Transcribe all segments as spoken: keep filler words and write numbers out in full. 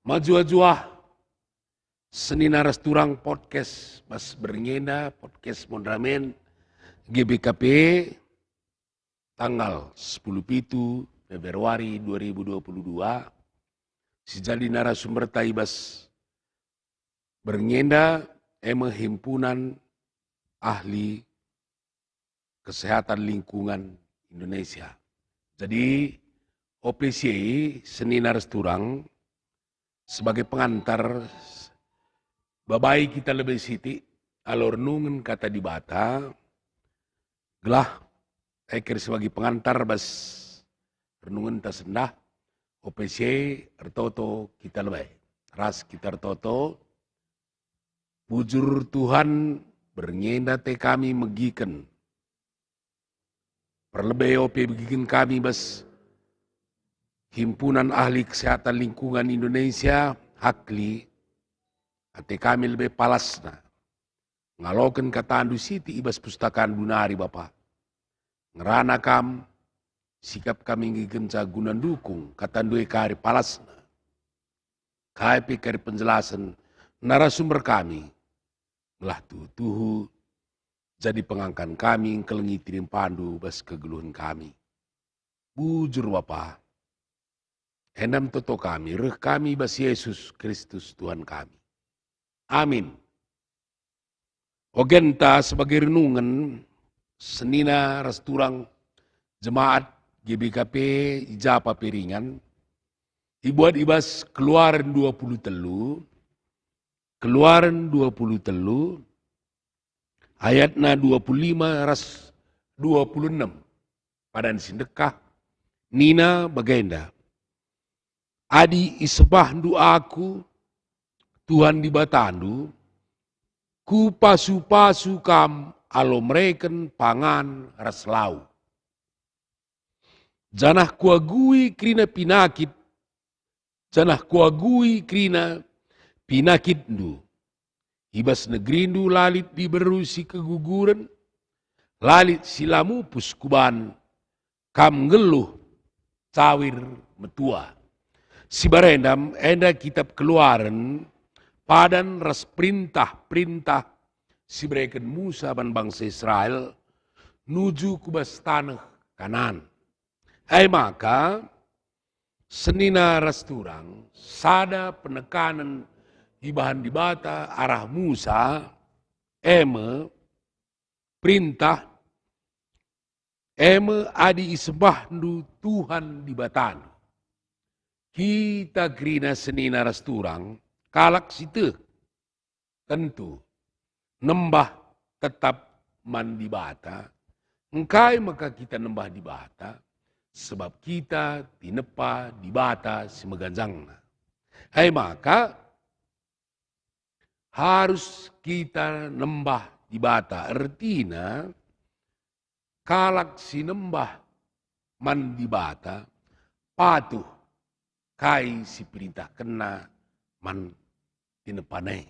Majuah-juah senina ras turang podcast bas berngi enda, podcast Mondramen G B K P, tanggal sepuluh pitu Februari dua ribu dua puluh dua. Si jadi narasumberta i bas berngi enda e me Himpunan Ahli Kesehatan Lingkungan Indonesia. Jadi, O P C I senina ras turang sebagai pengantar, babai kita lebe sitik alu renungen Kata Dibata, gelah eker sebagai pengantar bas renungenta sendah. O P C I, ertoto kita lebe. Ras kita ertoto. Bujur Tuhan, berngi enda ate kami megiken perlebe ope begiken kami bas Himpunan Ahli Kesehatan Lingkungan Indonesia, HAKLI. Ate kami lebe palasna ngaloken KataNdu sitik i bas pustakanNdu nari, Bapa. Ngerana Kam, sikap kami ngikenca guna ndukung KataNdu e kari palasna. Kai pe kari penjelasen narasumber kami, gelah tuhu-tuhu jadi pengangkan kami engkelengi tirimpandu bas kegeluhen kami. Bujur, Bapa, enda me toto kami, reh kami bas Yesus Kristus Tuhan kami. Amin. Ogenta sebagai renungen senina ras turang jemaat G B K P i ja pe ringan, ibuat i bas Keluaren dua puluh telu, Keluaren dua puluh telu, ayatna dua puluh lima ras dua puluh enem. Padan si ndekah nina bagenda, "Adi isempahndu Aku, Tuhan Dibatandu, Kupasu-pasu kam alu mereken pangan ras lau. Janah Kuagui kerina pinakit, janah Kuagui kerina pinakitndu. I bas negerindu la lit diberu si keguguren, la lit si la mupus kuban. Kam nggeluh cawir metua." Si barendam enda Kitap Keluaren, padan ras perintah-perintah si ibereken Musa man bangsa Israel nuju ku bas taneh Kanaan. E maka, senina ras turang, sada penekanen ibahan Dibata arah Musa, e me perintah, e me, "Adi isempahndu Tuhan Dibatandu." Kita kerina senina ras turang, kalak si tek, tentu nembah tetap man Dibata. Engkai maka kita nembah Dibata? Sebab kita tinepa Dibata si meganjangna. E maka, harus kita nembah Dibata. Ertina, kalak si nembah man Dibata patuh kai si perintahkenna man tinepana e.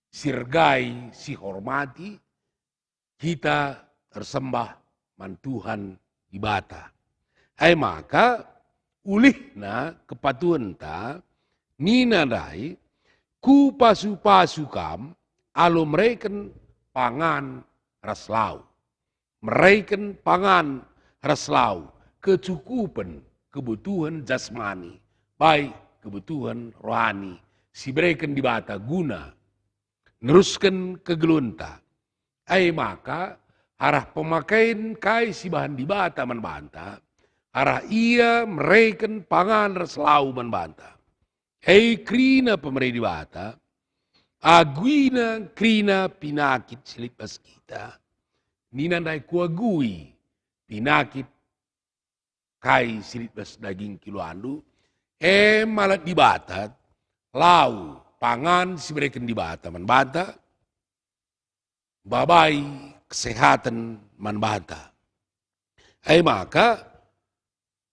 Si ergai, si hormati, kita ersembah man Tuhan Dibata. E maka, ulihna kepatuhenta nina ndai, "Kupasu-pasu kam alu mereken pangan ras lau." Mereken pangan ras lau, kecukupen kebutuhen jasmani, bai kebutuhen rohani si ibereken Dibata guna nerusken kegeluhenta. E maka, arah pemaken kai si ibahan Dibata man banta, arah Ia mereken pangan ras lau man banta. E kerina pemere Dibata, aguina kerina pinakit si lit bas kita. Nina ndai, "Kuagui pinakit kai si lit bas daging kiluandu." E malat Dibata, lau, pangan si ibereken Dibata man banta, babai kesehaten man banta. E maka,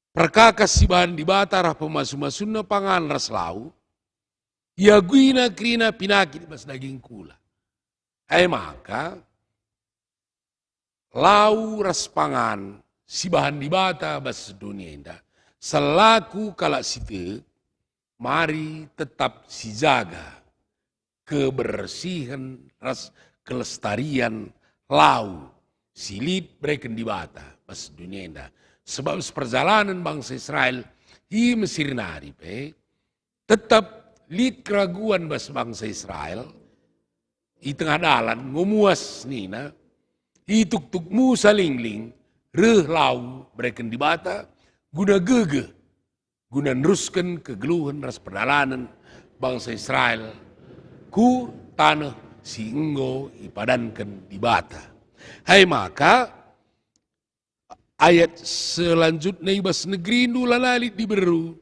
perkakas si ibahan Dibata arah pemasu-masunna pangan ras lau, iaguina kerina pinakit bas daging kula. E maka, lau ras pangan si ibahan Dibata bas doni enda, selaku kalak si tek, mari tetap sijaga kebersihen ras kelestarian lau si lit bereken Dibata bas dunia enda. Sebab perjalanen bangsa Israel i Mesir nari pe, tetap lit keraguan bas bangsa Israel. I tengah dalan, ngo muas nina, ituktuk Musa lingling, reh lau bereken Dibata, guna gegeh, guna nerusken kegeluhen ras perdalanen bangsa Israel ku taneh si enggo ipadanken Dibata. Hai maka, ayat selanjutna, i bas negerindu la lit diberu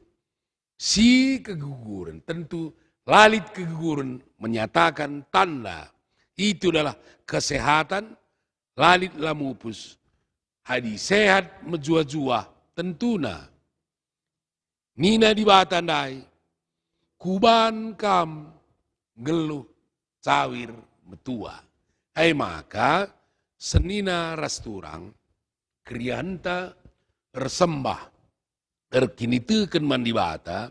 si keguguren. Tentu la lit keguguren menyatakan tanda itu adalah kesehatan, la lit la mupus. Adi sehat mejuah-juah, tentuna nina Dibata ndai, "Kuban kam nggeluh cawir metua." Hai maka, senina ras turang, keriahenta ersembah, erkiniteken man Dibata,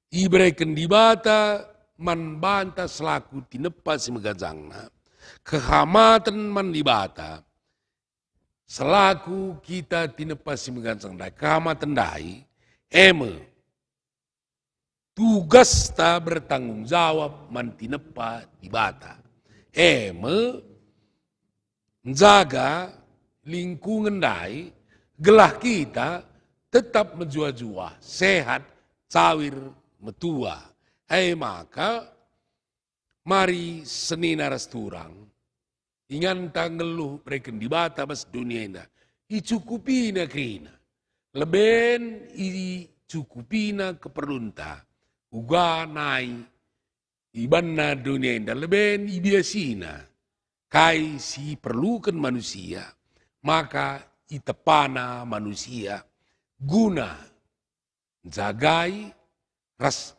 ibereken Dibata man banta selaku tinepa si meganjangna, kehamaten man Dibata, selaku kita tinepa si meganjang ndai, kehamaten ndai, e me tugasta bertanggung jawab man tinepa Dibata. E me njaga lingkungen ndai, gelah kita tetap mejuah-juah, sehat, cawir, metua. E maka, mari senina ras turang, inganta nggeluh bereken Dibata bas dunia enda, icukupina kerina. Leben icukupina keperlunta, uga nai ibanna dunia enda, leben ibiasina kai si iperluken manusia, maka itepana manusia guna njagai ras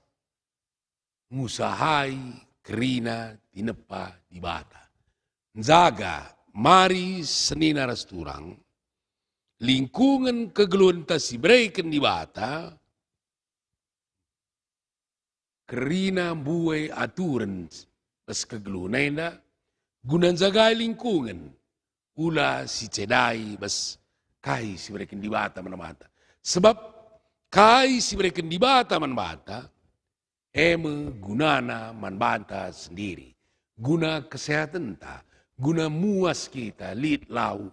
ngusahai kerina tinepa Dibata. Njaga, mari senina ras turang, lingkungen kegeluhenta si bereken Dibata, kerina mbue aturen bas kegeluhen enda, guna njagai lingkungen, ula sicedai bas kai si bereken Dibata man banta. Sebab kai si bereken Dibata man banta, e me gunana man banta sendiri, guna kesehatenta, guna muas kita lit lau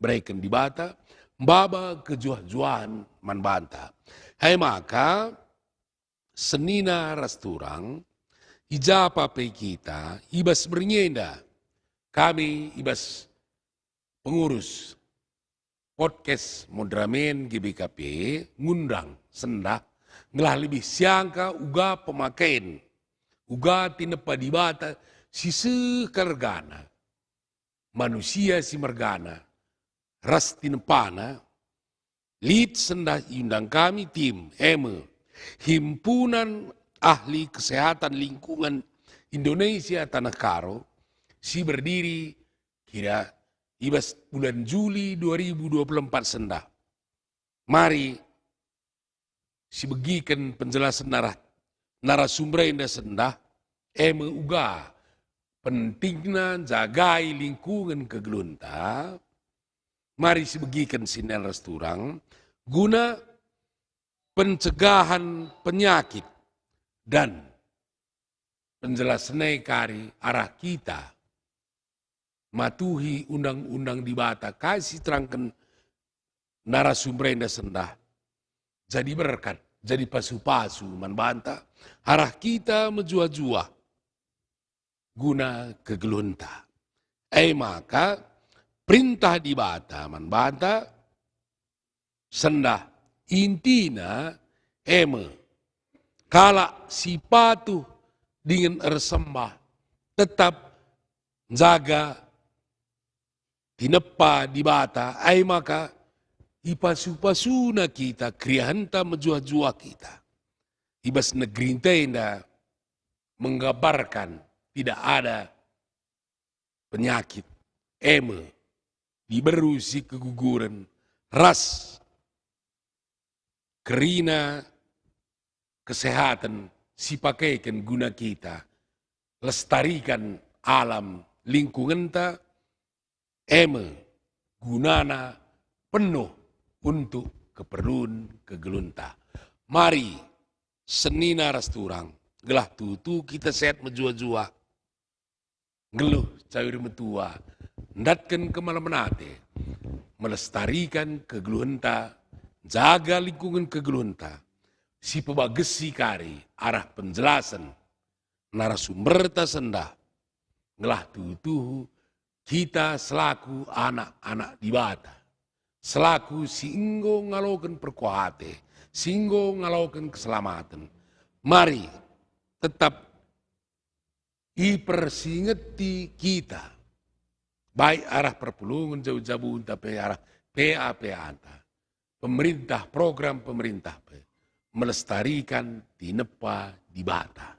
bereken Dibata, maba kejuah-juahen man banta. Hai maka, senina ras turang, i ja pe kita, i bas berngi enda, kami i bas pengurus podcast Moderamen G B K P ngundang sendah, gelah lebih siangka uga pemaken, uga tinepa Dibata si seh kal ergana, manusia si mergana ras tinepana, lit sendah iundang kami tim, e me Himpunan Ahli Kesehatan Lingkungan Indonesia Tanah Karo, si berdiri kira i bas bulan Juli dua ribu dua puluh empat sendah. Mari sibegiken penjelasen narah-, narasumber enda sendah, e me uga pentingna njagai lingkungen kegeluhenta. Mari sibegiken senina ras turang guna pencegahan penyakit dan penjelasen e kari arah kita matuhi undang-undang Dibata, kai si terangken narasumber enda sendah, jadi berkat, jadi pasu-pasu man banta, arah kita mejuah-juah guna kegeluhenta. E maka, perintah Dibata man banta, sendah, intina e me kalak si patuh dingen ersembah tetap njaga tinepa Dibata, ai maka ipasu-pasuna kita, keriahenta mejuah-juah kita. I bas negeri enda menggambarkan tidak ada penyakit, e me diberu si keguguren ras kerina kesehaten sipakeken guna kita lestarikan alam lingkungenta, e me gunana penuh untuk keperlun kegeluhenta. Mari, senina ras turang, gelah tuhu-tuhu kita sehat mejuah-juah, nggeluh cawir metua, ndatken kemalemen ate, melestarikan kegeluhenta, jaga lingkungen kegeluhenta, sipebagesi kari arah penjelasen narasumberta sendah, gelah tuhu-tuhu kita selaku anak-anak Dibata, selaku si enggo ngaloken perkuah ate, si enggo ngaloken keselamaten, mari tetap ipersingeti kita, baik arah perpulungen jabu-jabunta pe arah P A P A-nta, pemerintah, program pemerintah pe, melestarikan tinepa Dibata.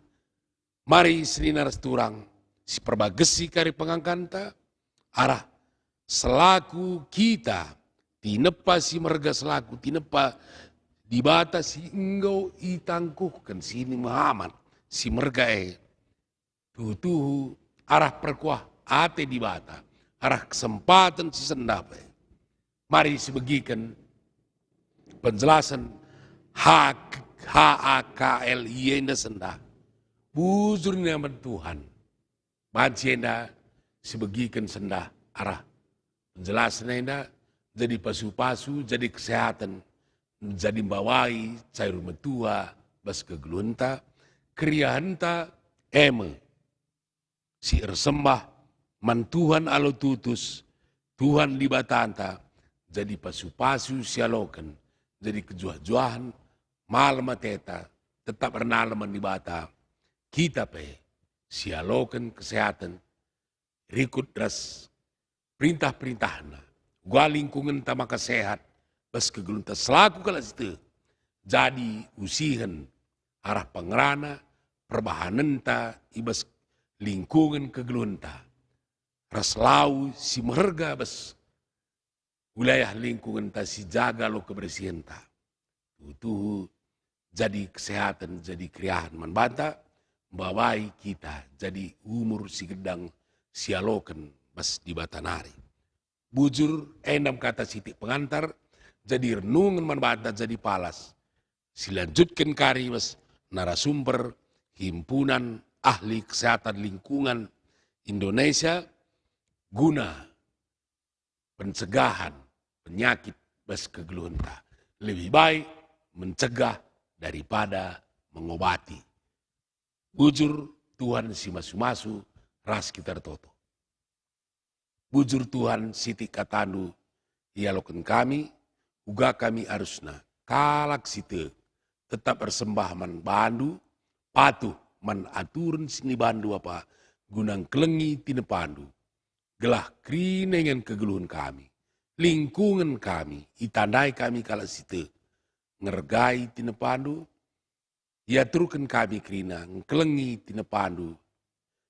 Mari senina ras turang, siperbagesi kari pengangkanta, arah selaku kita tinepa si merga, selaku tinepa Dibata si enggo itangkuhken si Muhammad si merga e. Tuhu-tuhu arah perkuah ate Dibata, arah kesempaten si sendah pe. Mari sibegiken penjelasen H-, H A K L I enda sendah. Bujur nina man Tuhan. Banci enda sibegiken sendah arah penjelasen enda jadi pasu-pasu, jadi kesehatan, jadi mbawai cawir metua bas kegeluhenta, keriahenta, e me si ersembah man Tuhan alu tutus, Tuhan Dibatanta, jadi pasu-pasu sialoken, jadi kejuah-juahen, malem ateta, tetap ernalem man Dibata, kita pe sialoken kesehatan, rikut ras perintah-perintahna, uga lingkungenta maka sehat, bas kegeluhenta selaku kalak si tek, jadi usihen arah pengerana perbahanenta i bas lingkungen kegeluhenta, ras lau si meherga bas wilayah lingkungenta si jaga lo kebersihenta. Tuhu-tuhu jadi kesehatan, jadi keriahen man banta, mbawai kita jadi umur si gedang sialoken bas Dibata nari. Bujur, enda me kata sitik pengantar, jadi renungen man banta jadi palas. Silanjutken kari bas narasumber Himpunan Ahli Kesehatan Lingkungan Indonesia guna pencegahan penyakit bas kegeluhenta. Lebih baik mencegah daripada mengobati. Bujur Tuhan si masu-masu ras kita ertoto. Bujur Tuhan, sitik katandu ialoken kami, uga kami arusna, kalak si tek, tetap ersembah man bandu, patuh man aturen si nibandu Bapa, guna ngkelengi tinepandu. Gelah kerina ingan kegeluhen kami, lingkungen kami, itandai kami kalak si tek, ngergai tinepandu, iaturken kami kerina ngkelengi tinepandu,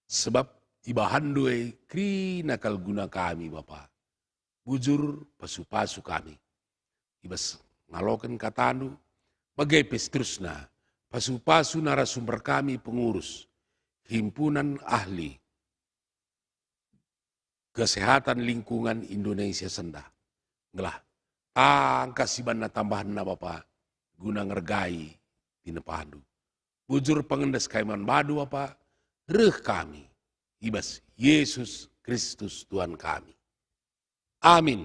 sebab ibahanndu e kerina kal guna kami, Bapa. Bujur pasu-pasu kami i bas ngaloken katandu, bage pe seterusna pasu-pasu narasumber kami pengurus Himpunan Ahli Kesehatan Lingkungan Indonesia sendah. Gelah tangkas ibanna tambahenna Bapa guna ngergai tinepandu. Bujur pengendes kami man bandu Bapa, reh kami i bas Yesus Kristus Tuhan kami. Amin.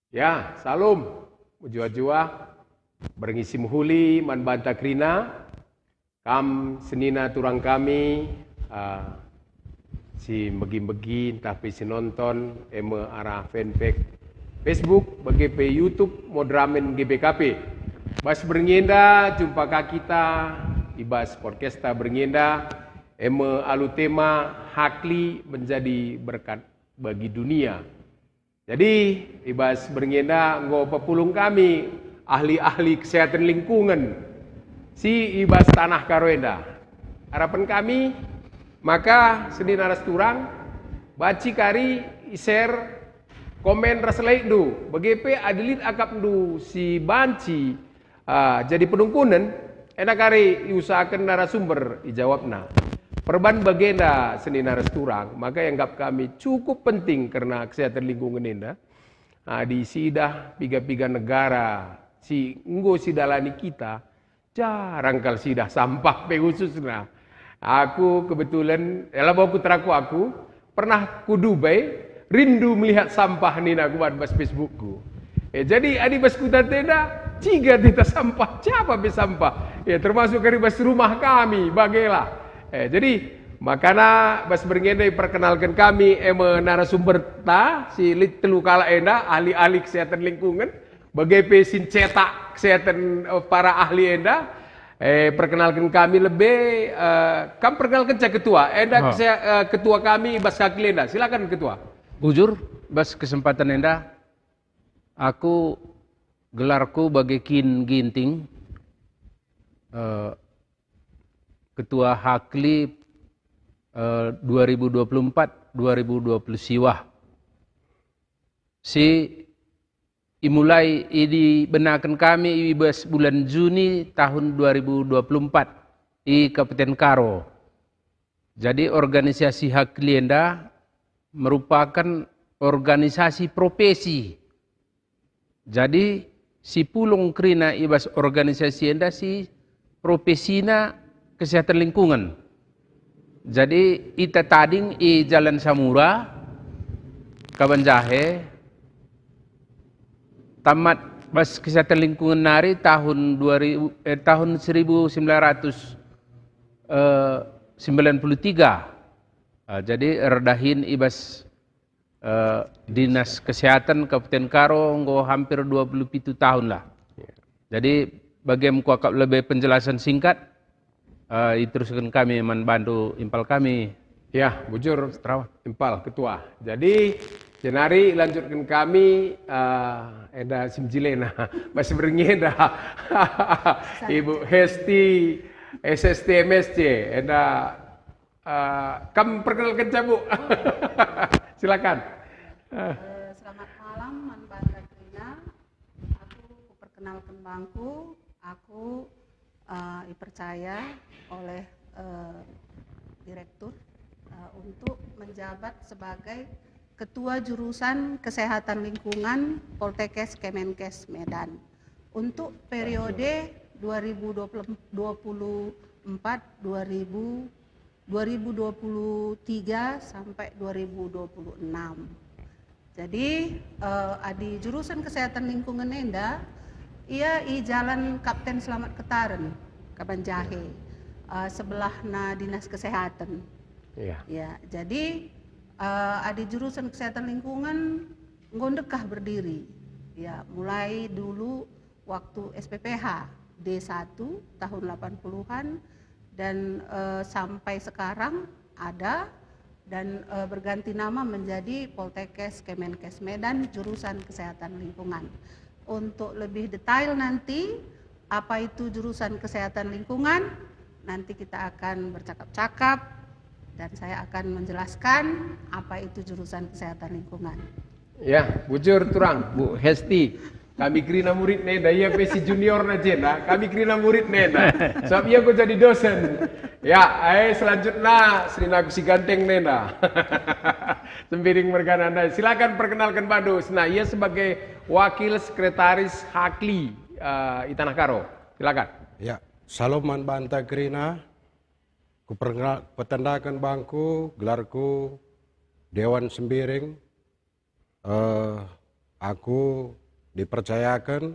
Ya, salam. Mejuah-juah. Berngi si mehuli man banta kerina. Kam senina turang kami, ah, si megi-megi ntah pe si nonton, e me arah fanpage Facebook, bage pe YouTube Moderamen G B K P. Bas berngi enda jumpa ka kita i bas podcasta berngi enda, e me alu tema Hakli Menjadi Berkat Bagi Dunia. Jadi, i bas berngi enda enggo pepulung kami ahli-ahli kesehatan lingkungan si i bas tanah Karo enda. Harapen kami maka senina ras turang banci kari i-share, komen ras like-ndu, bage pe adi lit akapndu si banci Ah, jadi penungkunen, enda kari iusahaken narasumber, ijawabna. Perban bagenda senina ras turang, maka ianggap kami cukup penting kerna kesehatan lingkungan enda. Adi siidah piga-piga negara si enggo sidalani kita, jarang kal siidah sampah pe khususna. Aku kebetulan, ya labo aku teraku aku, pernah ku Dubai, rindu melihat sampah nina ku bas Facebookku. Eh, jadi adi bas kuta enda, ciga tita sampah, siapa pe sampah. Ya, termasuk kari bas rumah kami, bagelah. Eh, jadi, makana bas berngi enda iperkenalken kami, e me narasumberta, si lit telu kalak enda, ahli-ahli kesehatan lingkungan, bage pe si ncetak kesehatan, eh, para ahli enda. Eh, perkenalken kami lebe, eh, kam perkenalkenca ketua. Enda Ha. kese-, eh, ketua kami bas Hakli enda. Silakan ketua. Bujur, bas kesempatan enda, aku gelarku bage Kin Ginting, eh, ketua Hakli, eh, dua ribu dua puluh empat, dua ribu dua puluh siwah. Si imulai ibenaken kami i bas bulan Juni tahun dua ribu dua puluh empat i Kabupaten Karo. Jadi organisasi Hakli enda merupakan organisasi profesi. Jadi si pulung kerina i bas organisasi enda si profesina kesehatan lingkungan. Jadi ita tading i Jalan Samura, Kabanjahe, tamat bas kesehatan lingkungan nari tahun dua ribu, eh, tahun seribu sembilan ratus, eh, sembilan puluh tiga. Ah, jadi erdahin i bas, eh, Dinas Kesehatan Kabupaten Karo enggo hampir dua puluh pitu tahun lah. Ya. Jadi, bagem kuakap lebe penjelasan singkat, eh, iterusken kami man bandu impal kami. Ya, bujur, Terawan. Impal, Ketua. Jadi, jenari ilanjutken kami, eh, enda si mejilena, bas berngi enda. Ibu Hesti, S S T M S C, enda, eh, kam perkenalkenca, Bu. Silakan. Eh, selamat malam, man banta kerina. Aku kuperkenalken bangku, aku, eh, ipercaya oleh, eh, direktur, eh, untuk menjabat sebagai Ketua Jurusan Kesehatan Lingkungan Poltekkes Kemenkes Medan untuk periode dua ribu dua puluh, dua puluh empat, dua ribu dua ribu dua puluh tiga sampai dua ribu dua puluh enam. Jadi, eh, adi jurusan kesehatan lingkungan enda, ia i Jalan Kapten Selamat Ketaren, Kabanjahe, eh, sebelahna Dinas Kesehatan. Iya. Ya, jadi, eh, adi jurusan kesehatan lingkungan enggo ndekah berdiri. Ya, mulai dulu waktu S P P H D satu tahun delapan puluhan dan, eh, sampai sekarang ada dan, eh, berganti nama menjadi Poltekkes Kemenkes Medan jurusan Kesehatan Lingkungan. Untuk lebih detail nanti apa itu jurusan Kesehatan Lingkungan, nanti kita akan bercakap-cakap dan saya akan menjelaskan apa itu jurusan Kesehatan Lingkungan. Ya, bujur turang, Bu Hesti. Kami kerina murid nenda, ia pe si junior na jenda, kami kerina murid nenda. Sebab ia ku jadi dosen. Ya, eh, selanjutnya senina ku si ganteng nenda. Sembiring mergana nai. Silakan perkenalkan bandu. Nah, ia sebagai wakil sekretaris Hakli, eh, i Tanah Karo. Silakan. Ya, salam man banta kerina. Kuperkenal-, petendaken bangku, gelarku Dewan Sembiring. Eh, aku dipercayaken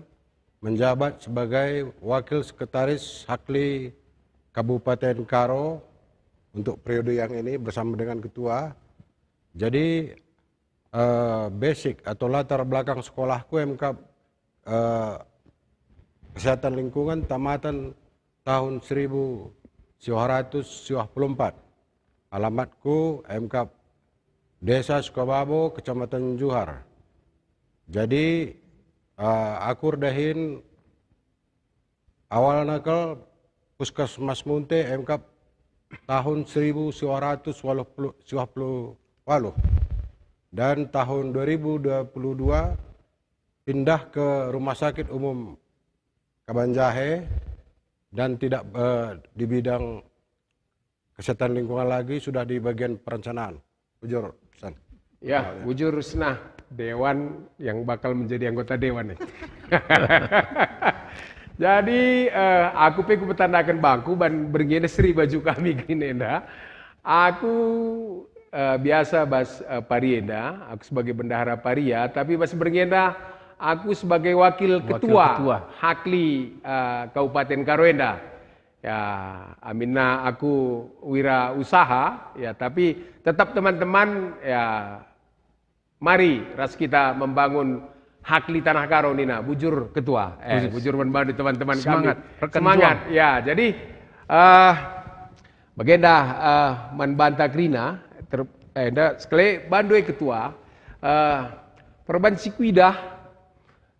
menjabat sebagai Wakil Sekretaris Hakli Kabupaten Karo untuk periode yang ini bersama dengan ketua. Jadi, eh, basic atau latar belakang sekolahku emkap, eh, kesehatan lingkungan tamatan tahun seribu siwah ratus siwah puluh empat. Alamatku emkap Desa Sukababo, Kecamatan Juhar. Jadi, eh, aku erdahin awalna kal Puskesmas Munte emkap tahun seribu siwah ratus waluh puluh, siwah puluh waluh. Dan tahun dua ribu dua puluh dua pindah ke Rumah Sakit Umum Kabanjahe dan tidak, eh, di bidang kesehatan lingkungan lagi, sudah di bagian perencanaan. Bujur, San. Ya, bujur senah dewan yang bakal menjadi anggota dewan nih. Jadi, eh, aku pe kupetandaken bangku ban berngi enda seri baju kami gini enda. Aku, eh, biasa bas, eh, pari enda, aku sebagai bendahara paria, tapi bas berngi enda aku sebagai wakil Wakil ketua ketua. Hakli, eh, Kabupaten Karo enda. Ya, aminna aku wira usaha, ya, tapi tetap teman-teman, ya, mari ras kita membangun Hakli Tanah Karo nina, bujur ketua. Eh, Bujur. Bujur man bandu teman-teman kami. Semangat, rekan Semangat, juang. Ya. Jadi, eh, bagenda, eh, man banta kerina, ter-, eh, enda sekali bandu, eh, ketua, eh, perban si kuidah,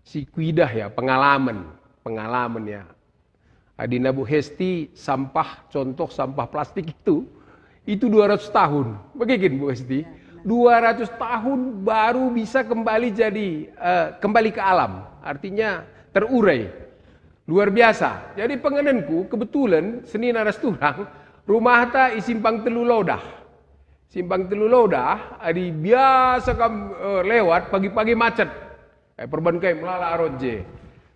si kuidah ya, pengalaman, pengalaman ya. Adina Bu Hesti, sampah, contoh sampah plastik itu, itu dua ratus tahun. Bage kin, Bu Hesti? Ya, benar. Dua ratus tahun baru bisa kembali jadi, eh, kembali ke alam. Artinya terurai. Luar biasa. Jadi pengenenku, kebetulan senina ras turang, rumahta i Simpang Telu Lodah. Simpang Telu Lodah, adi biasa kam, eh, lewat, pagi-pagi macet. Eh, perban kai melala aron je.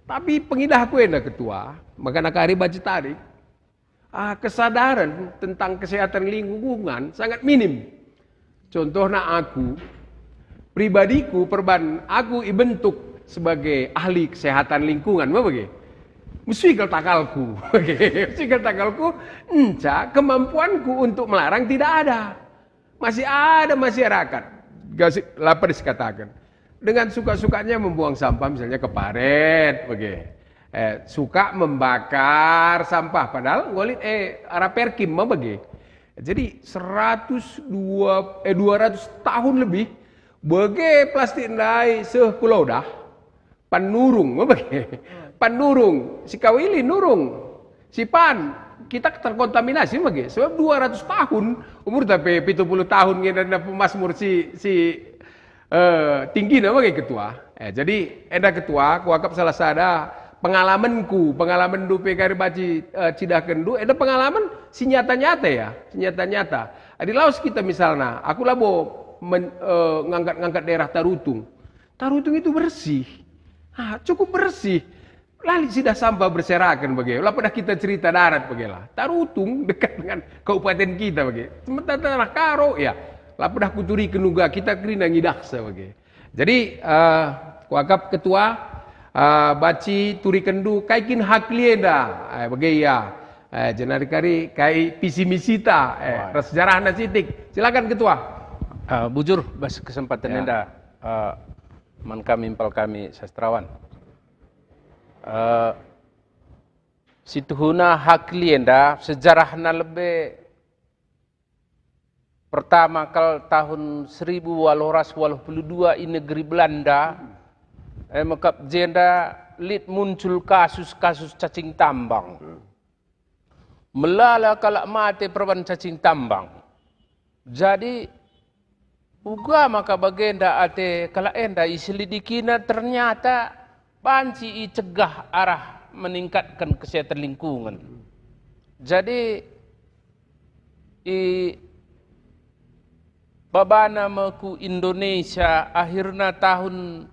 Tapi pengidahku enda ketua, maka nakari banci tarik. Ah, kesadaran tentang kesehatan lingkungan sangat minim. Contohna aku, pribadiku perban aku ibentuk sebagai ahli kesehatan lingkungan, me bage. Mesui kal takalku. Mesui kal takalku, enca kemampuanku untuk melarang tidak ada. Masih ada masyarakat, gasi-, la pernah sikataken, dengan suka-sukanya membuang sampah misalnya ke paret, bage. Eh, suka membakar sampah, padahal ngolit, eh, arah perkim me bage. Jadi seratus dua, eh, dua ratus tahun lebih, bage plastik ndai seh ku Lodah. Pan nurung, me bage. Pan nurung, si kawili nurung. Si pan, kita terkontaminasi me bage. Sebab dua ratus tahun, umurta pe pitu puluh tahun nge enda pemazmur si, si, eh, tinggina me bage ketua. Eh, jadi enda ketua, kuakap salah sada pengalamenku, pengalamen ndu pe kari banci, eh, cidahkenndu, enda pengalamen si nyata-nyata ya, si nyata-nyata. Adi lawes kita misalna, aku labo men-, eh, ngangkat-ngangkat daerah Tarutung. Tarutung itu bersih. Ah, cukup bersih. La lit sidah sampah berseraken bage. La pernah kita cerita darat bage lah. Tarutung dekat dengan kabupaten kita bage. Sementara Tanah Karo, ya. La pernah kuturiken uga kita kerina ngidahsa bage. Jadi, eh, kuakap ketua, eh, banci turikenndu kai kin Hakli enda. Eh, bage ya. Eh, jenari kari kai visi misita, eh, Wah. ras sejarahna sitik. Silakan ketua. Eh, bujur, bas kesempatan Ya. enda, eh, man kami impal kami sastrawan. Eh, situhuna Hakli enda sejarahna lebe pertama kal tahun seribu waluh ratus waluh puluh dua i negeri Belanda, eh, mekap jenda lit muncul kasus-kasus cacing tambang. Melala kalak mate perban cacing tambang. Jadi, uga maka bagenda ate kalak enda iselidikina, ternyata banci icegah arah meningkatkan kesehatan lingkungan. Jadi, i babana me ku Indonesia, akhirna tahun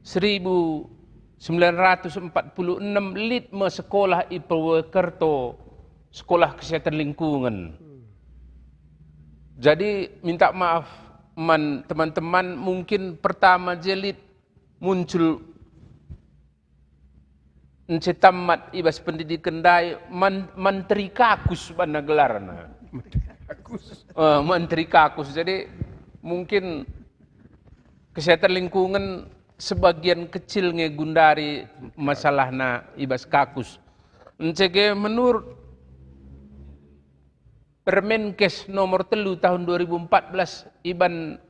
seribu sembilan ratus empat puluh enam lit me sekolah i Purwokerto, sekolah kesehatan lingkungan. Jadi, minta maaf, man teman-teman, mungkin pertama je lit muncul ence tamat i bas pendidiken ndai, man-, Manteri Kakus banna gelarna. Kakus. Eh, Manteri Kakus. Jadi, mungkin kesehatan lingkungan sebagian kecil nge gundari masalahna i bas Kakus. Ence ke menurut Permenkes nomor telu tahun dua ribu empat belas, iban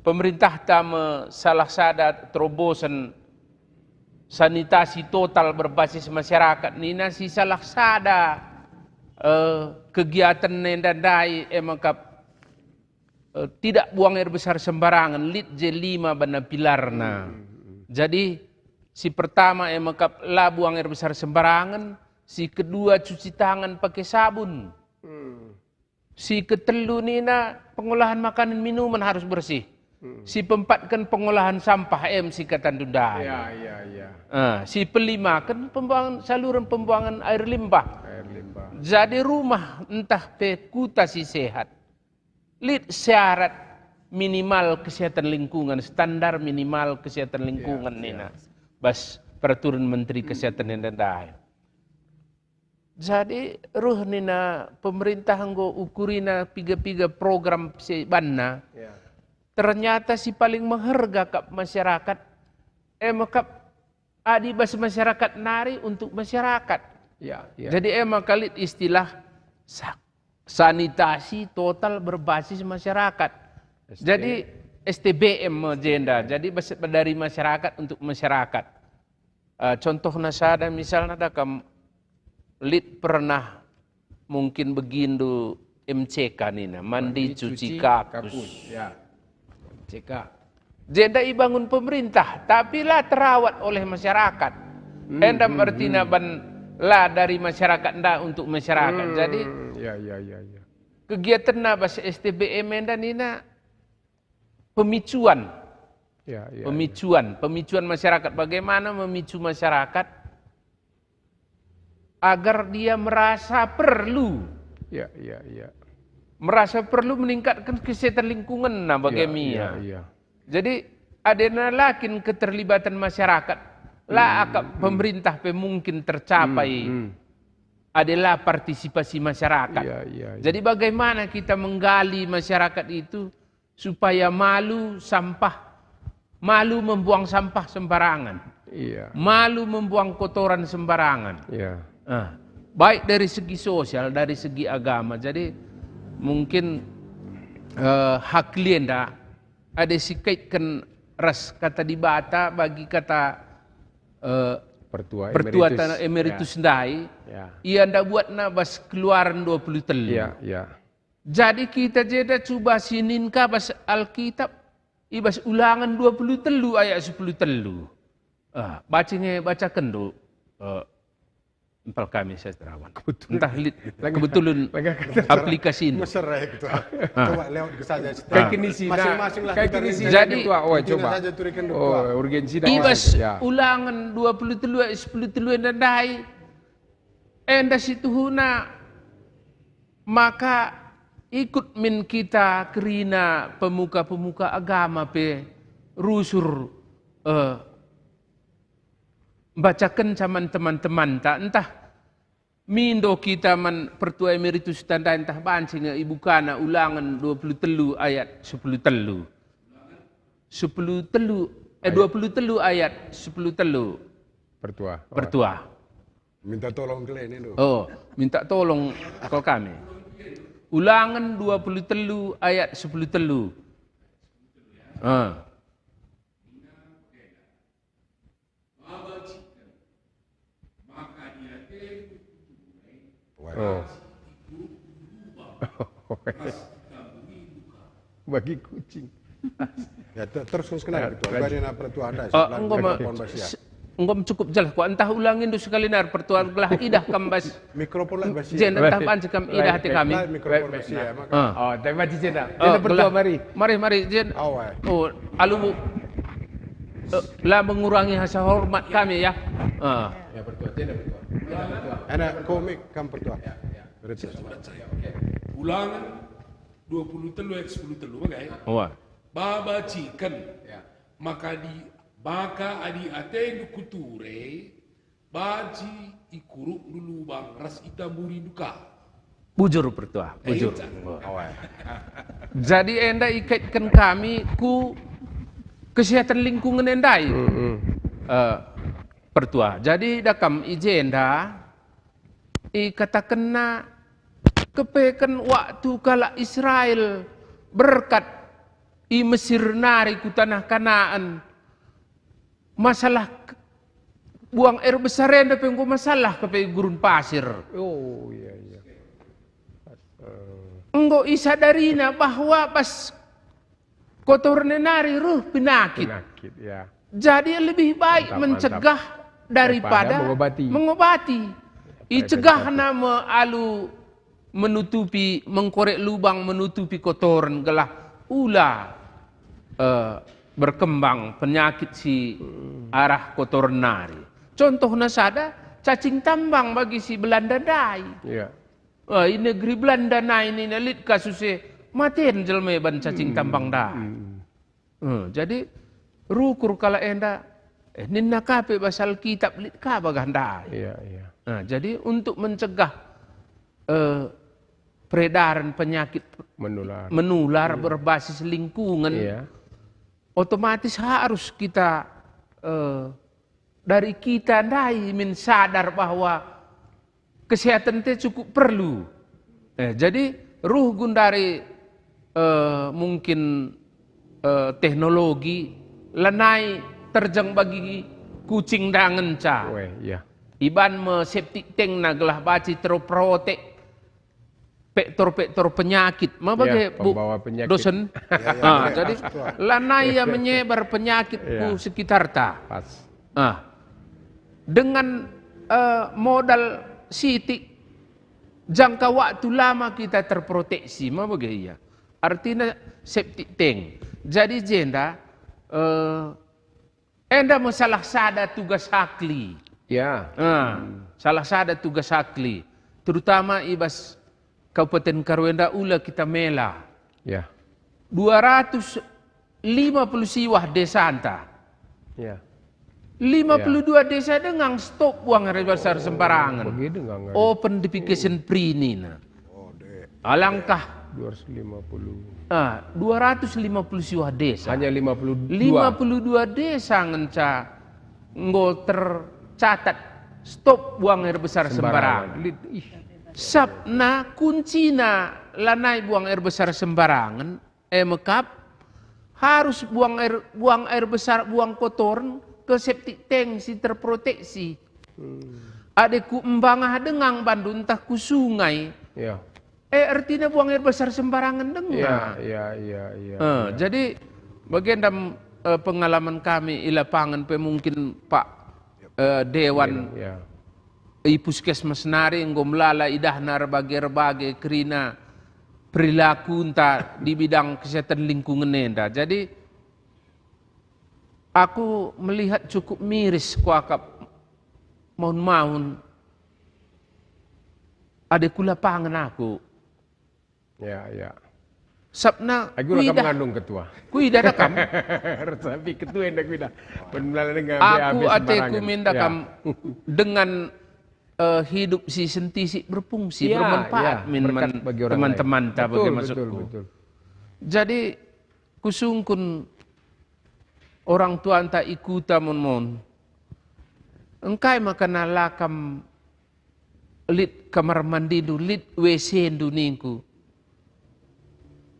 pemerintahta me salah sada terobosen sanitasi total berbasis masyarakat nina si salah sada, eh, kegiatan enda ndai e maka, eh, tidak buang air besar sembarangan, lit je lima banna pilarna. Hmm, hmm, hmm. Jadi, si pertama e maka la buang air besar sembarangan, si kedua cuci tangan pakai sabun. Hmm. Si ketelu nina pengolahan makanan minuman harus bersih. Hmm. Si pempatken pengolahan sampah em si katandu ndai. Ya, ya, ya. Ah, si pelimaken pembuangan, saluran pembuangan air limbah. Air limbah. Jadi rumah ntah pe kuta si sehat, lit syarat minimal kesehatan lingkungan, standar minimal kesehatan lingkungan, ya, nina, ya, bas peraturan Menteri Kesehatan enda ndai. Jadi, ruh nina pemerintah enggo ukurina piga-piga program si banna. Ya. Ternyata si paling meherga kap masyarakat, e me kap adi bas masyarakat nari untuk masyarakat. Ya, ya. Jadi, e maka lit istilah sa-, sanitasi total berbasis masyarakat. S T. Jadi, S T B M me jenda. Jadi, bas-, dari masyarakat untuk masyarakat. Eh, contohna sada, misalna da kam lit pernah mungkin begindu M C K nina, mandi cuci kakus. Ya. M C K. Jenda ibangun pemerintah, tapi la terawat oleh masyarakat. Hmm, enda hmm, ertina hmm. Ban la dari masyarakat nda untuk masyarakat. Hmm, jadi, ya, ya, ya, ya. Kegiatanna bas S T B M enda nina, pemicuan. Ya, ya, pemicuan, ya. Pemicuan masyarakat. Bagaimana memicu masyarakat agar dia merasa perlu? Ya, ya, ya. Merasa perlu meningkatkan kesehatan lingkungan, nah, bagaimana? Ya, ya, ya. Jadi, adena la kin keterlibatan masyarakat, la, hmm, akap, hmm, pemerintah pe mungkin tercapai. Hmm, hmm. Adalah partisipasi masyarakat. Ya, ya, ya. Jadi, bagaimana kita menggali masyarakat itu supaya malu sampah, malu membuang sampah sembarangan. Iya. Malu membuang kotoran sembarangan. Iya. Ah, baik dari segi sosial, dari segi agama. Jadi, mungkin, eh, hak lienda ada sikaitken ras kata Dibata bagi kata, eh, Pertua Pertua emeritus. Tanah emeritus, ya, ndai. Ya. Ia nda buatna bas Keluaran dua puluh telu. Ya, ya. Jadi kita jeda cuba sinin ka bas Alkitab, i bas Ulangen dua puluh telu ayat sepuluh telu. Ah, baca nge, baca kendu. Eh, empal kami saya terawan. Kebetulan. Entah lit, lagi, kebetulan lagi, aplikasi ini. Mesra itu. Ah. Coba lewat ke saja. Kai kini sina, masing-masing lah kai kita kini sina. Jadi, ketua. Oh, coba. Saja turikan ketua. Oh, urgensi dah. I bas, ya, Ulangen dua puluh telu ayat sepuluh telu enda ndai. Enda situhuna maka ikut min kita kerina pemuka-pemuka agama pe rusur, eh, mbacakenca man teman-temanta, ntah mindo kita man Pertua Emeritus tandai, ntah banci nge ibukana Ulangen dua puluh telu ayat sepuluh telu. Sepuluh telu, eh, ayat dua puluh telu ayat sepuluh telu. Pertua. Pertua. Minta tolong kalian itu. Oh, minta tolong kal kami. Ulangen dua puluh telu ayat sepuluh telu. Ah. Oh. Bagi kucing. Ya, ter-, terus, terus kenal, ya, ketua. Bari na pertua anda, oh, sebelah enggo me-, mikrofon bas ya. Se-, enggo cukup jelas. Kuah entah ulangi ndu sekali nar pertua gelah idah kam bas. Mikrofon lah bas ya. Jen entah banci kam idah ate kami. Lah, mikrofon bas ya, maka. Ah. Oh, tapi banci jen dah. Oh, jen pertua gelah. Mari. Mari, mari, jen. Awal. Oh, alu, eh, la mengurangi rasa hormat kami ya. Ah. Ya, pertua, jen dah pertua. Jen dah pertua. Anak komik kam pertua. Ya, ya. Betul. Ulangan dua puluh telu ayat sepuluh telu, bagai. Wah. Babaciken. Ya. Maka di, maka adi atendu ku ture, banci ikurukndu lubang ras itamburindu ka. Bujur, Pertua, eh, bujur. Iya. Jadi enda ikaitken kami ku kesehatan lingkungan endai. Mm-mm. Eh, Pertua. Jadi dakam i jenda ikatakenna kepeken waktu kalak Israel berkat i Mesir nari ku tanah Kanaan. Masalah k-, buang air besar enda pe enggo masalah kepe i gurun pasir. Oh, iya, iya. Eh. Enggo isadarina bahwa bas kotorna nari reh penyakit. Penyakit, ya. Jadi lebih baik mantap, mencegah mantap, daripada mengobati. Mengobati. Icegahna me alu menutupi, mengkorek lubang menutupi kotoren gelah ula, eh, berkembang penyakit si, hmm, arah kotoren nari. Contohna sada, cacing tambang bagi si Belanda ndai. Iya. Eh, i negeri Belanda nai nina lit kasus e, maten jelma e ban cacing, hmm, tambang ndai. Hmm. Eh, jadi rukur kalak enda, eh, ninna ka pe bas Alkitab lit ka bagah ndai. Iya, iya. Nah, jadi untuk mencegah, eh, peredaran penyakit menular, menular, iya, berbasis lingkungan, iya, otomatis harus kita, eh, dari kita ndai min sadar bahwa kesehatan te cukup perlu. Eh, jadi ruh gundari, eh, mungkin, eh, teknologi lanai terjeng bagi kucing ndangenca. Weh, iya. Iban me septic tank na gelah banci terprotek pektor-pektor penyakit. Ma bage, ya, Bu, pembawa penyakit. Dosen? Ya, ya, ah, ya, jadi, pas, Tuan. Lanai ia menyebar penyakit, ya, ku sekitarta. Pas. Ah. Dengan, eh, modal sitik, jangka waktu lama kita terproteksi, ma bage ia. Artina septic tank. Jadi jenda, eh, enda me salah sada tugas Hakli. Ya. Ah, salah sada tugas Hakli. Terutama i bas Kabupaten Karo enda ula kita mela. Ya. Dua ratus lima puluh siwah desanta. Ya. Lima puluh dua desa dengang stop buang air besar sembarangen. Bagi dengang, eh. Open defecation free nina. Oh, dek. Alangkah. Dua ratus lima puluh. Ah, dua ratus lima puluh siwah desa. Hanya lima puluh dua. Lima puluh dua desa ngenca enggo tercatat stop buang air besar sembarangen. Sembarangen. Lit, ih. Sabna kuncina lanai buang air besar sembarangen, e mekap, harus buang air, buang air besar, buang kotoren ke septic tank si terproteksi. Hmm. Adi ku embangah dengang bandu ntah ku sungai. Ya. Eh, ertina buang air besar sembarangen denga. Ya, ya, ya, ya, eh, ya. Jadi, bagenda, eh, pengalaman kami i lapangan pe mungkin Pak, eh, Dewan. Dewan, ya. I puskesmas nari enggo melala idahna erbage-erbage kerina perilakunta di bidang kesehatan lingkungan enda. Jadi, aku melihat cukup miris kuakap maun-maun adi ku lapangan aku. Ya, ya. Sabna aku la kam kuidah, ngandung ketua. Kuidah da kam. Tapi ketua enda kuidah. Aku ateku min da kam dengan, eh, hidup si sentisik berfungsi, ya, bermanfaat, ya, min berkat man bagi orang lain. Teman-temanta bagi masukku. Betul, betul, betul. Jadi, kusungkun orang tuanta i kuta mon-mon. Engkai maka la kam lit kamar mandindu, lit W C-ndu ningku.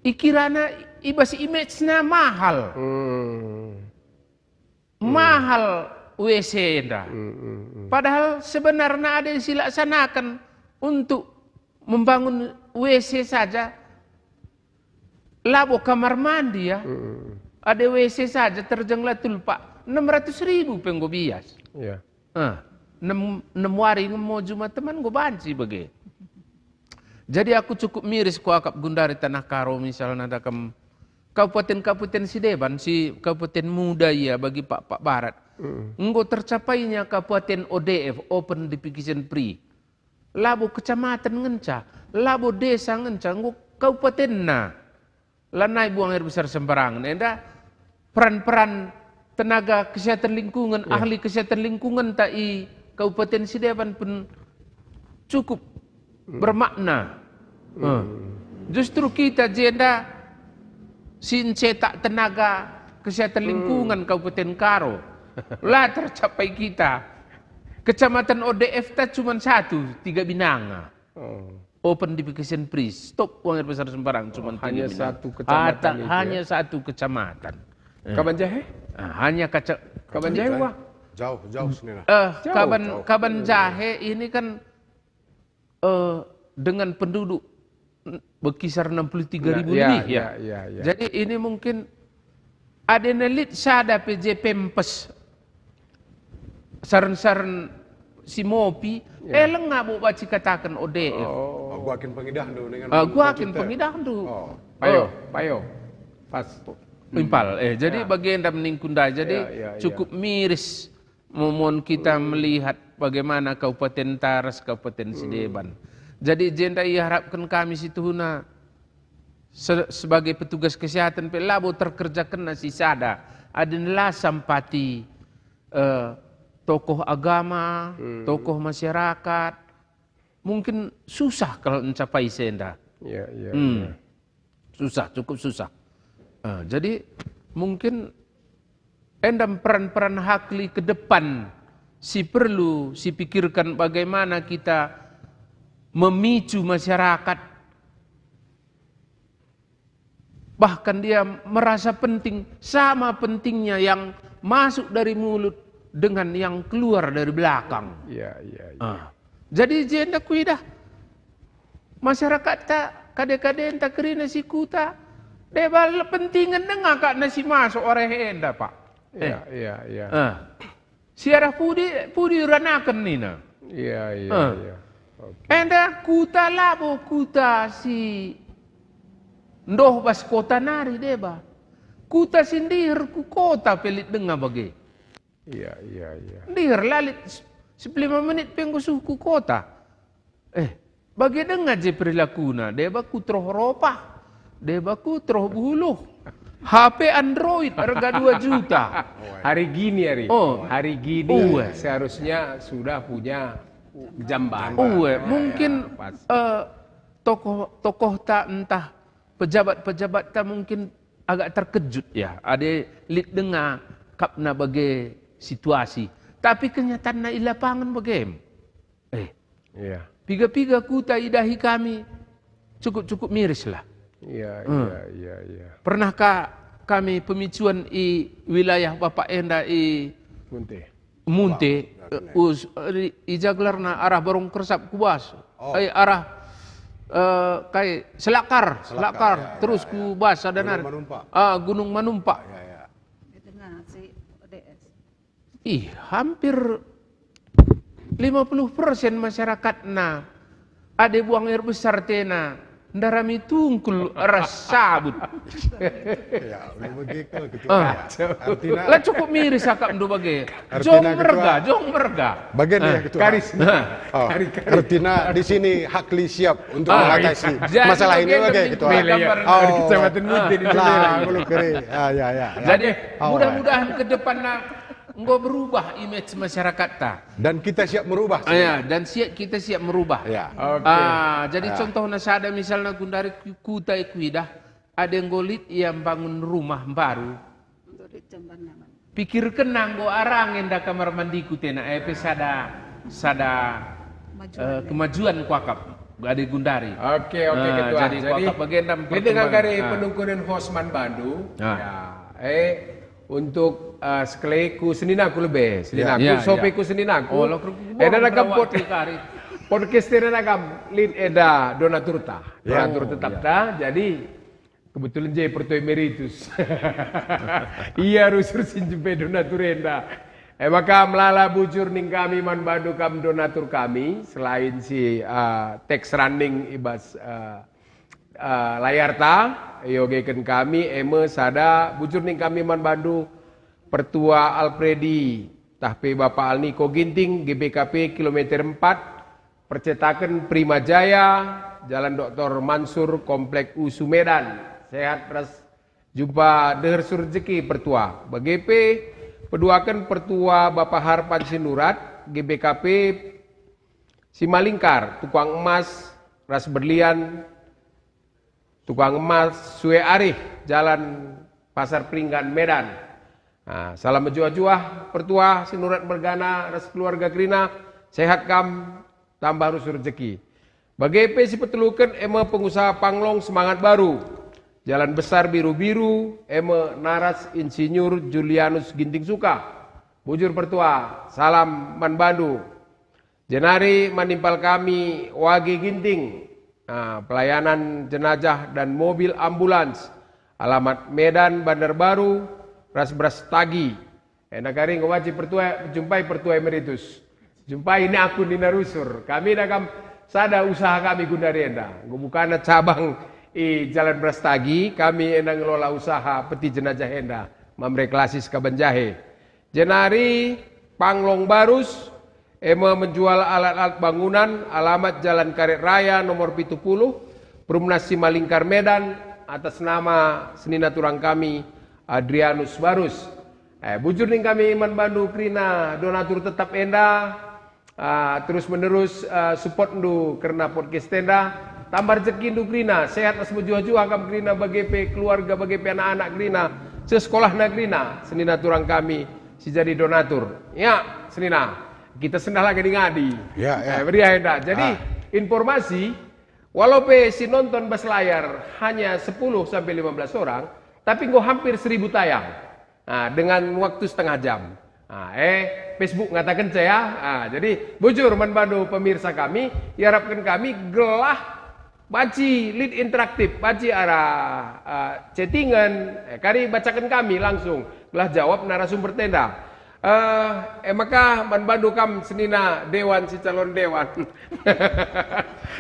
Ikirana i bas image-na mahal. Hmm. Mahal W C enda. Hmm, hmm, hmm. Padahal sebenarna ada yang silaksanakan untuk membangun W C saja. Labo kamar mandi, ya. Mm-mm. Adi W C saja terjeng la tulpak, enam ratus ribu pe enggo bias. Iya. Ah, nem, nem wari nge mo juma teman enggo banci bage. Jadi aku cukup miris kuakap gundari Tanah Karo misalna da kam kabupaten-kabupaten si deban, si kabupaten muda ia bagi Pak, Pak Barat. Mm. Enggo tercapainya kabupaten O D F, Open Defecation Free. Labo kecamatan ngenca, labo desa ngenca, enggo kabupatenna. Lanai buang air besar sembarangen. Enda peran-peran tenaga kesehatan lingkungan, ya, ahli kesehatan lingkungan ta i Kabupaten Sideban pun cukup, hmm, bermakna. Hmm. Eh. Justru kita jenda si ncetak tenaga kesehatan, hmm, lingkungan Kabupaten Karo. La tercapai kita. Kecamatan O D F ta cuman satu, Tiga Binanga. Oh. Open Defecation Free. Stop buang air besar sembarang, cuman Tiga Binanga. Oh, hanya satu kecamatan itu, ya? Hanya satu kecamatan. Eh. Kaban Jahe? Ah, hanya kaca-, Kaban Jahe, wah. Jauh, jauh sini lah. Eh, jauh, Kaban, jauh. Kaban Jahe ini kan, eh, dengan penduduk berkisar enam puluh tiga ribu, nah, ya, lebih, ya, ya. Ya, ya, ya. Jadi ini mungkin adi na lit sada pe je pempes saren-saren si mopi, ya, eh, langa bo banci kataken O D F. Oh. Oh, gua kin pengidahndu dengan, ah, gua kin pengidahndu. Oh. Payo, oh, payo. Pas. Impal. Eh, jadi, ya, bagenda meningkunda. Jadi, ya, ya, ya, cukup miris. Mumun kita, hmm, melihat bagaimana Kabupaten Taras, Kabupaten, hmm, Sideban. Jadi jenda iharapken kami situhuna se-, sebagai petugas kesehatan pe labo terkerjakenna si sada. Adi la sampati, eh, tokoh agama, hmm, tokoh masyarakat, mungkin susah kal ncapai si enda. Ya, ya, hmm, ya. Susah, cukup susah. Eh, jadi mungkin enda peran-peran ahli ke depan si perlu sipikirkan bagaimana kita memicu masyarakat, bahkan dia merasa penting, sama pentingnya yang masuk dari mulut dengan yang keluar dari belakang. Ya, ya, ya. Ah. Jadi jenda kuidah, masyarakatta, kade-kadenta kerina si kuta, deba pentingen denga kak na si masuk arah enda, Pak. Iya, eh, iya, iya. Ah. Si arah pudi, pudi ranaken nina. Iya, iya, ah, iya. Oke. Enda kuta labo kuta si ndoh bas kota nari deba. Kuta si ndiher ku kota pe lit denga bage. Iya, iya, iya. Ndiher la lit s-, sepuluh lima menit pe enggo suh ku kota. Eh, bage denga je perilakuna, deba ku teroh ropah, deba ku teroh buluh. H P Android harga dua juta. Hari gini, hari. Oh. Hari gini, ue, seharusnya sudah punya jamban. Ue, ya, mungkin, ya, pas, eh, tokoh-tokohta ntah pejabat-pejabatta mungkin agak terkejut ya, adi lit denga kapna bage situasi. Tapi kenyataanna i lapangan bage. Eh. Iya. Piga-piga kuta idahi kami cukup-cukup miris lah. Iya, hmm, iya, iya, iya. Pernahkah kami pemicuan i wilayah Bapak enda i Munte. Munte, wah, eh, us-, eh, i ja gelarna arah Barong Kersap ku bas. Oh. Eh, arah, eh, kai, Selakar, Selakar, Selakar, ya, terus ya, ku bas sada nari. Gunung Manumpak. Ah, Gunung Manumpak. Ya, ya. Dengar si D S. Ih, hampir lima puluh persen masyarakatna adi buang air besar tena ndarami tungkul ras sabut. Ya, memang gitu, gitu. Ah. Ya. Artinya la cukup miris akapndu bage. Artinya jong merga, ketua, jong merga. Bagian, ah, ya, ketua. Karis. Ah. Oh, karis, karis. Artinya di sini Hakli siap untuk, ah, mengatasi, iya, masalah ini bage, ketua. Jadi, bage gambar, oh, Kecamatan Munte di, ah, sini. Lah, belum kering. Ah, ya, ya, ya. Jadi, oh, mudah-mudahan ke depan, nah, enggo berubah image masyarakatta. Dan kita siap merubah, ah, ya, sebenarnya. Dan siap, kita siap merubah. Ya. Oke. Ah, jadi, ya, contohna sada misalna gundari ku-, kuta e kuidah, ada enggo lit ia mbangun rumah mbaru. Pikirkenna enggo arang enda kamar mandiku tena, eh, pe sada, sada, kemajuan, eh, ya, kemajuan kuakap adi gundari. Oke, oke, ah, ketua. Jadi, jadi, kuakap bagenda ini dengan perkembangan. Kari, ah, penungkunen host man bandu. Ah. Ya, eh, untuk, eh, sekali ku seninaku lebe, seninaku, ya, sope, ya, ku seninaku. Oh, lo, eh, nana kam pod-, podcast nana kam lit eda donaturta. Ya. Donatur tetap, ya, ta. Jadi, kebetulan je pertua emeritus. Ia rusur si njempe donatur enda. E maka melala bujur ning kami man bandu kam donatur kami, selain si, eh, teks running i bas, eh, eh, layarta, iogeken kami, e me sada bujur ning kami man bandu, Pertua Alpredi, tah pe Bapa Alniko Ginting, G B K P kilometer empat, percetaken Prima Jaya, Jalan Doktor Mansur, Komplek USU Medan. sehat ras jumpa deher si rejeki pertua. Bage pe peduaken pertua Bapa Harpan Sinurat, G B K P Simalingkar, tukang emas ras berlian, tukang emas sue arih, Jalan Pasar Peringgan, Medan. Nah, salam mejuah-juah pertua Sinurat mergana ras keluarga kerina, sehat kam, tambah rusur rejeki. Bage pe si peteluken e me pengusaha Panglong semangat baru. Jalan Besar Biru-Biru, e me naras Insinyur Julianus Ginting Suka. Bujur pertua, salam man bandu. Jenari man impal kami Wage Ginting, ah, pelayanan jenazah dan mobil ambulans, alamat Medan, Bandarbaru, ras Brastagi. Enda kari enggo banci pertua, jumpai pertua emeritus. Jumpai nina aku nina rusur. Kami nina kam sada usaha kami gundari enda. Enggo bukana cabang i Jalan Brastagi, kami enda ngelola usaha peti jenazah enda, mamre kelasi sekaban jahe. Jenari Panglong Barus, e me menjual alat-alat bangunan, alamat Jalan Karet Raya nomor pitu puluh, Perumnas Simalingkar, Medan, atas nama senina turang kami, Adrianus Barus. Eh, bujur ning kami man bandu kerina donatur tetap enda, ah, terus menerus, ah, supportndu kerna podcast enda. Tambah rejekindu kerina, sehat ras mejuah-juah kam kerina, bage pe keluarga, bage pe anak-anak kerina, sesekolahna kerina, senina turang kami si jadi donatur. Ya, senina, kita sendah la ngadi-ngadi. Ya, ya. Eh, meriah enda. Jadi, ah, informasi, walau pe si nonton bas layar hanya sepuluh sampai lima belas orang, tapi enggo hampir seribu tayang. Ah, dengan waktu setengah jam. Ah, eh, Facebook ngatakenca ya. Ah, jadi bujur man bandu pemirsa kami, iarapken kami gelah banci lit interaktif, banci arah, ah, chattingan, eh, kari bacaken kami langsung, gelah jawab narasumber enda. Eh, e maka man bandu kam senina dewan si calon dewan.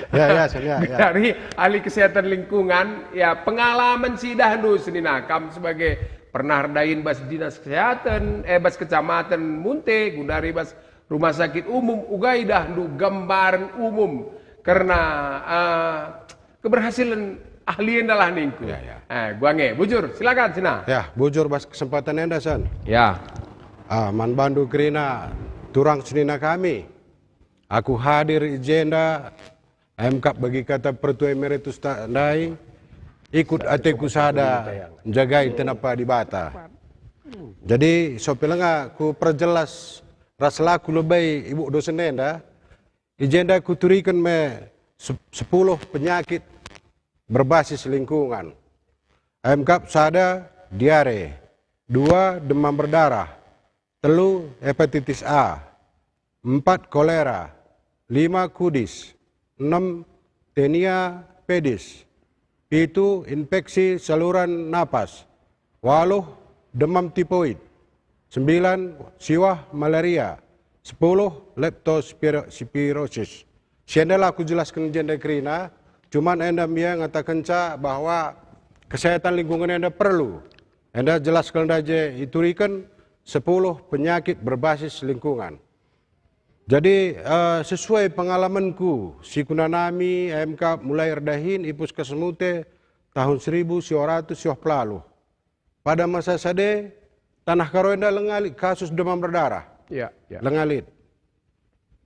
Ya, ya, Sen, ya, ya. Dari ahli kesehatan lingkungan, ya, pengalaman si idahndu senina kam sebagai pernah erdahin bas dinas kesehatan, eh, bas kecamatan Munte, gundari bas rumah sakit umum, uga idahndu gambaran umum kerna, eh, keberhasilan ahli enda lah ningku. Ya, ya. Eh, gua nge, bujur, silakan, senina. Ya, bujur bas kesempatan enda, Sen. Ya. Ah, man bandu kerina turang senina kami. Aku hadir i jenda, em kap bagi kata pertua emeritus ta-, ndai, ikut ateku sada njagai tenapa Dibata. Jadi, so pe langa ku perjelas ras la ku lebai ibuh dosen enda, i jenda kuturiken me sep-, sepuluh penyakit berbasis lingkungan. Em kap sada, diare, dua, demam berdarah, telu, hepatitis A, empat, kolera, lima, kudis, enam, tenia pedis, pitu, infeksi saluran napas, waluh, demam tipoid, sembilan, siwah, malaria, sepuluh, leptospirosis. Si enda la kujelasken jenda kerina, cuman enda mia ngatakenca bahwa kesehatan lingkungan enda perlu. Enda jelas kal ndai je ituriken sepuluh penyakit berbasis lingkungan. Jadi, eh, sesuai pengalamanku, si kunanami M K mulai erdahin i Puskesmas Munte tahun seribu siwa ratus siwa pelaluh. Pada masa sade, Tanah Karo enda lenga lit kasus demam berdarah. Ya, ya. Lenga lit.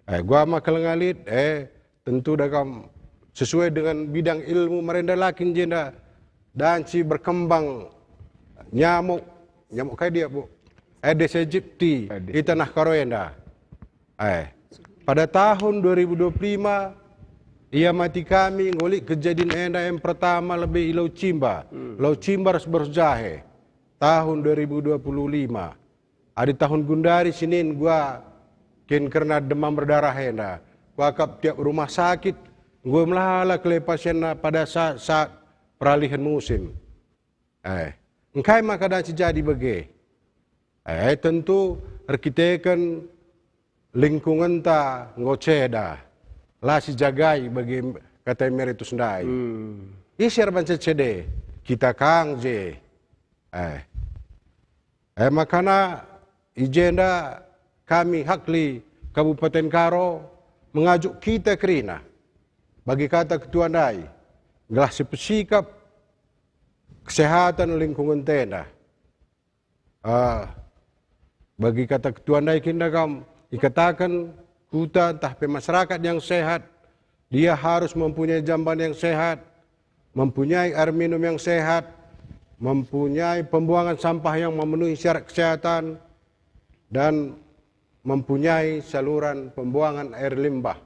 Eh, gua maka lenga lit, eh, tentu da kam sesuai dengan bidang ilmu merenda lakin jenda dan si berkembang nyamuk, nyamuk kai dia, Bu? Aedes aegypti. Aedes. Di Tanah Karo enda. Eh, pada tahun dua ribu dua puluh lima, ia mati kami, nggo lit kejadin enda yang pertama lebih i Lau Cimba. Hmm. Lau Cimba ras Berjahe. Tahun dua ribu dua puluh lima. Adi tahun gundari sinin gua kin kerna demam berdarah enda. Kuakap tiap rumah sakit, gua melala kele pasienna pada saat-saat peralihan musim. Eh, engkai maka dan si jadi bage? Eh, tentu erkiteken lingkungenta enggo ceda, la sijagai bagi kata emeritus ndai. Hmm. Ise erbanca cede? Kita kang je. Eh. Eh, makana i jenda kami hakli Kabupaten Karo mengajuk kita kerina bagi kata ketua ndai, gelah sipesikap kesehatan lingkungan tenda. Ah, bagi kata ketua ndai kin da kam, ikataken kuta ntah pe masyarakat yang sehat, dia harus mempunyai jamban yang sehat, mempunyai air minum yang sehat, mempunyai pembuangan sampah yang memenuhi syarat kesehatan, dan mempunyai saluran pembuangan air limbah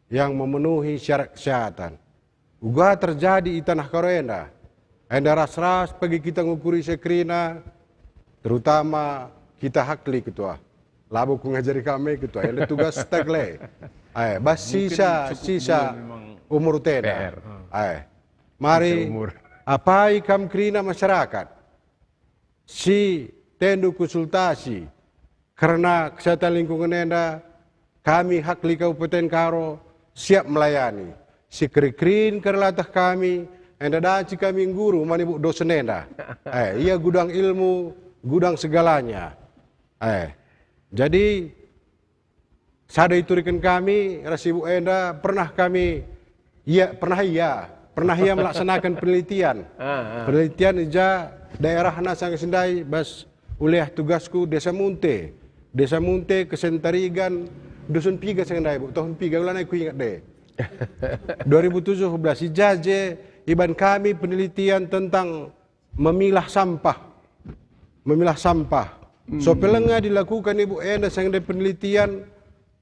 yang memenuhi syarat kesehatan. Uga terjadi i Tanah Karo enda. Enda ras-ras pagi kita ngukuri se kerina, terutama kita Hakli, Ketua. Labo ku ngajari kami, Ketua. Enda tugas Hakli. Eh, bas sisa, sisa umur tenda. Eh, mari apai kam kerina masyarakat si tendu konsultasi kerna kesehatan lingkungan enda, kami Hakli Kabupaten Karo siap melayani. Si keri-kerin kerlateh kami, enda daci kami ngguru man ibu dosen enda. Eh, ia gudang ilmu, gudang segalanya. Eh, jadi, sada ituriken kami ras ibu enda, pernah kami, ia, pernah ia, pernah ia melaksanakan penelitian. Ah, ah. Penelitian i ja daerahna sanga si ndai bas ulih tugasku Desa Munte. Desa Munte, Kesentarigan, dusun piga sanga ndai, Bu? Tahun piga, ulana kuingat deh. Dua ribu tujuh belas, i ja je iban kami penelitian tentang memilah sampah. Memilah sampah. So pe lenga dilakukan ibu enda sanga ndai penelitian,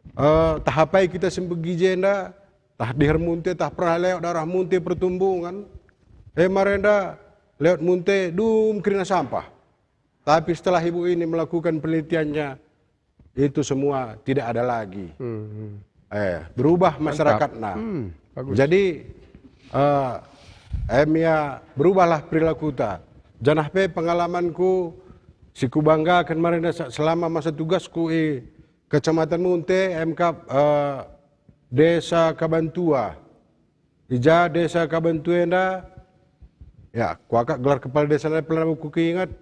eh, tah apai kita sembegi jenda, tah diher Munte, tah pernah lewat daerah Munte pertumbungan. Eh, marenda lewat Munte, dum kerina sampah. Tapi setelah ibu ini melakukan penelitiannya, itu semua tidak ada lagi. Hmm, hmm. Eh, berubah masyarakatna. Hmm, bagus. Jadi, eh, em ya, berubahlah perilakuta. Janah pe pengalamanku si kubanggaken marenda se-, selama masa tugasku i Kecamatan Munte, em kap, eh, Desa Kabantua. I ja Desa Kabantua enda, ya, kuakap gelar kepala desa ndai pernah kuingat.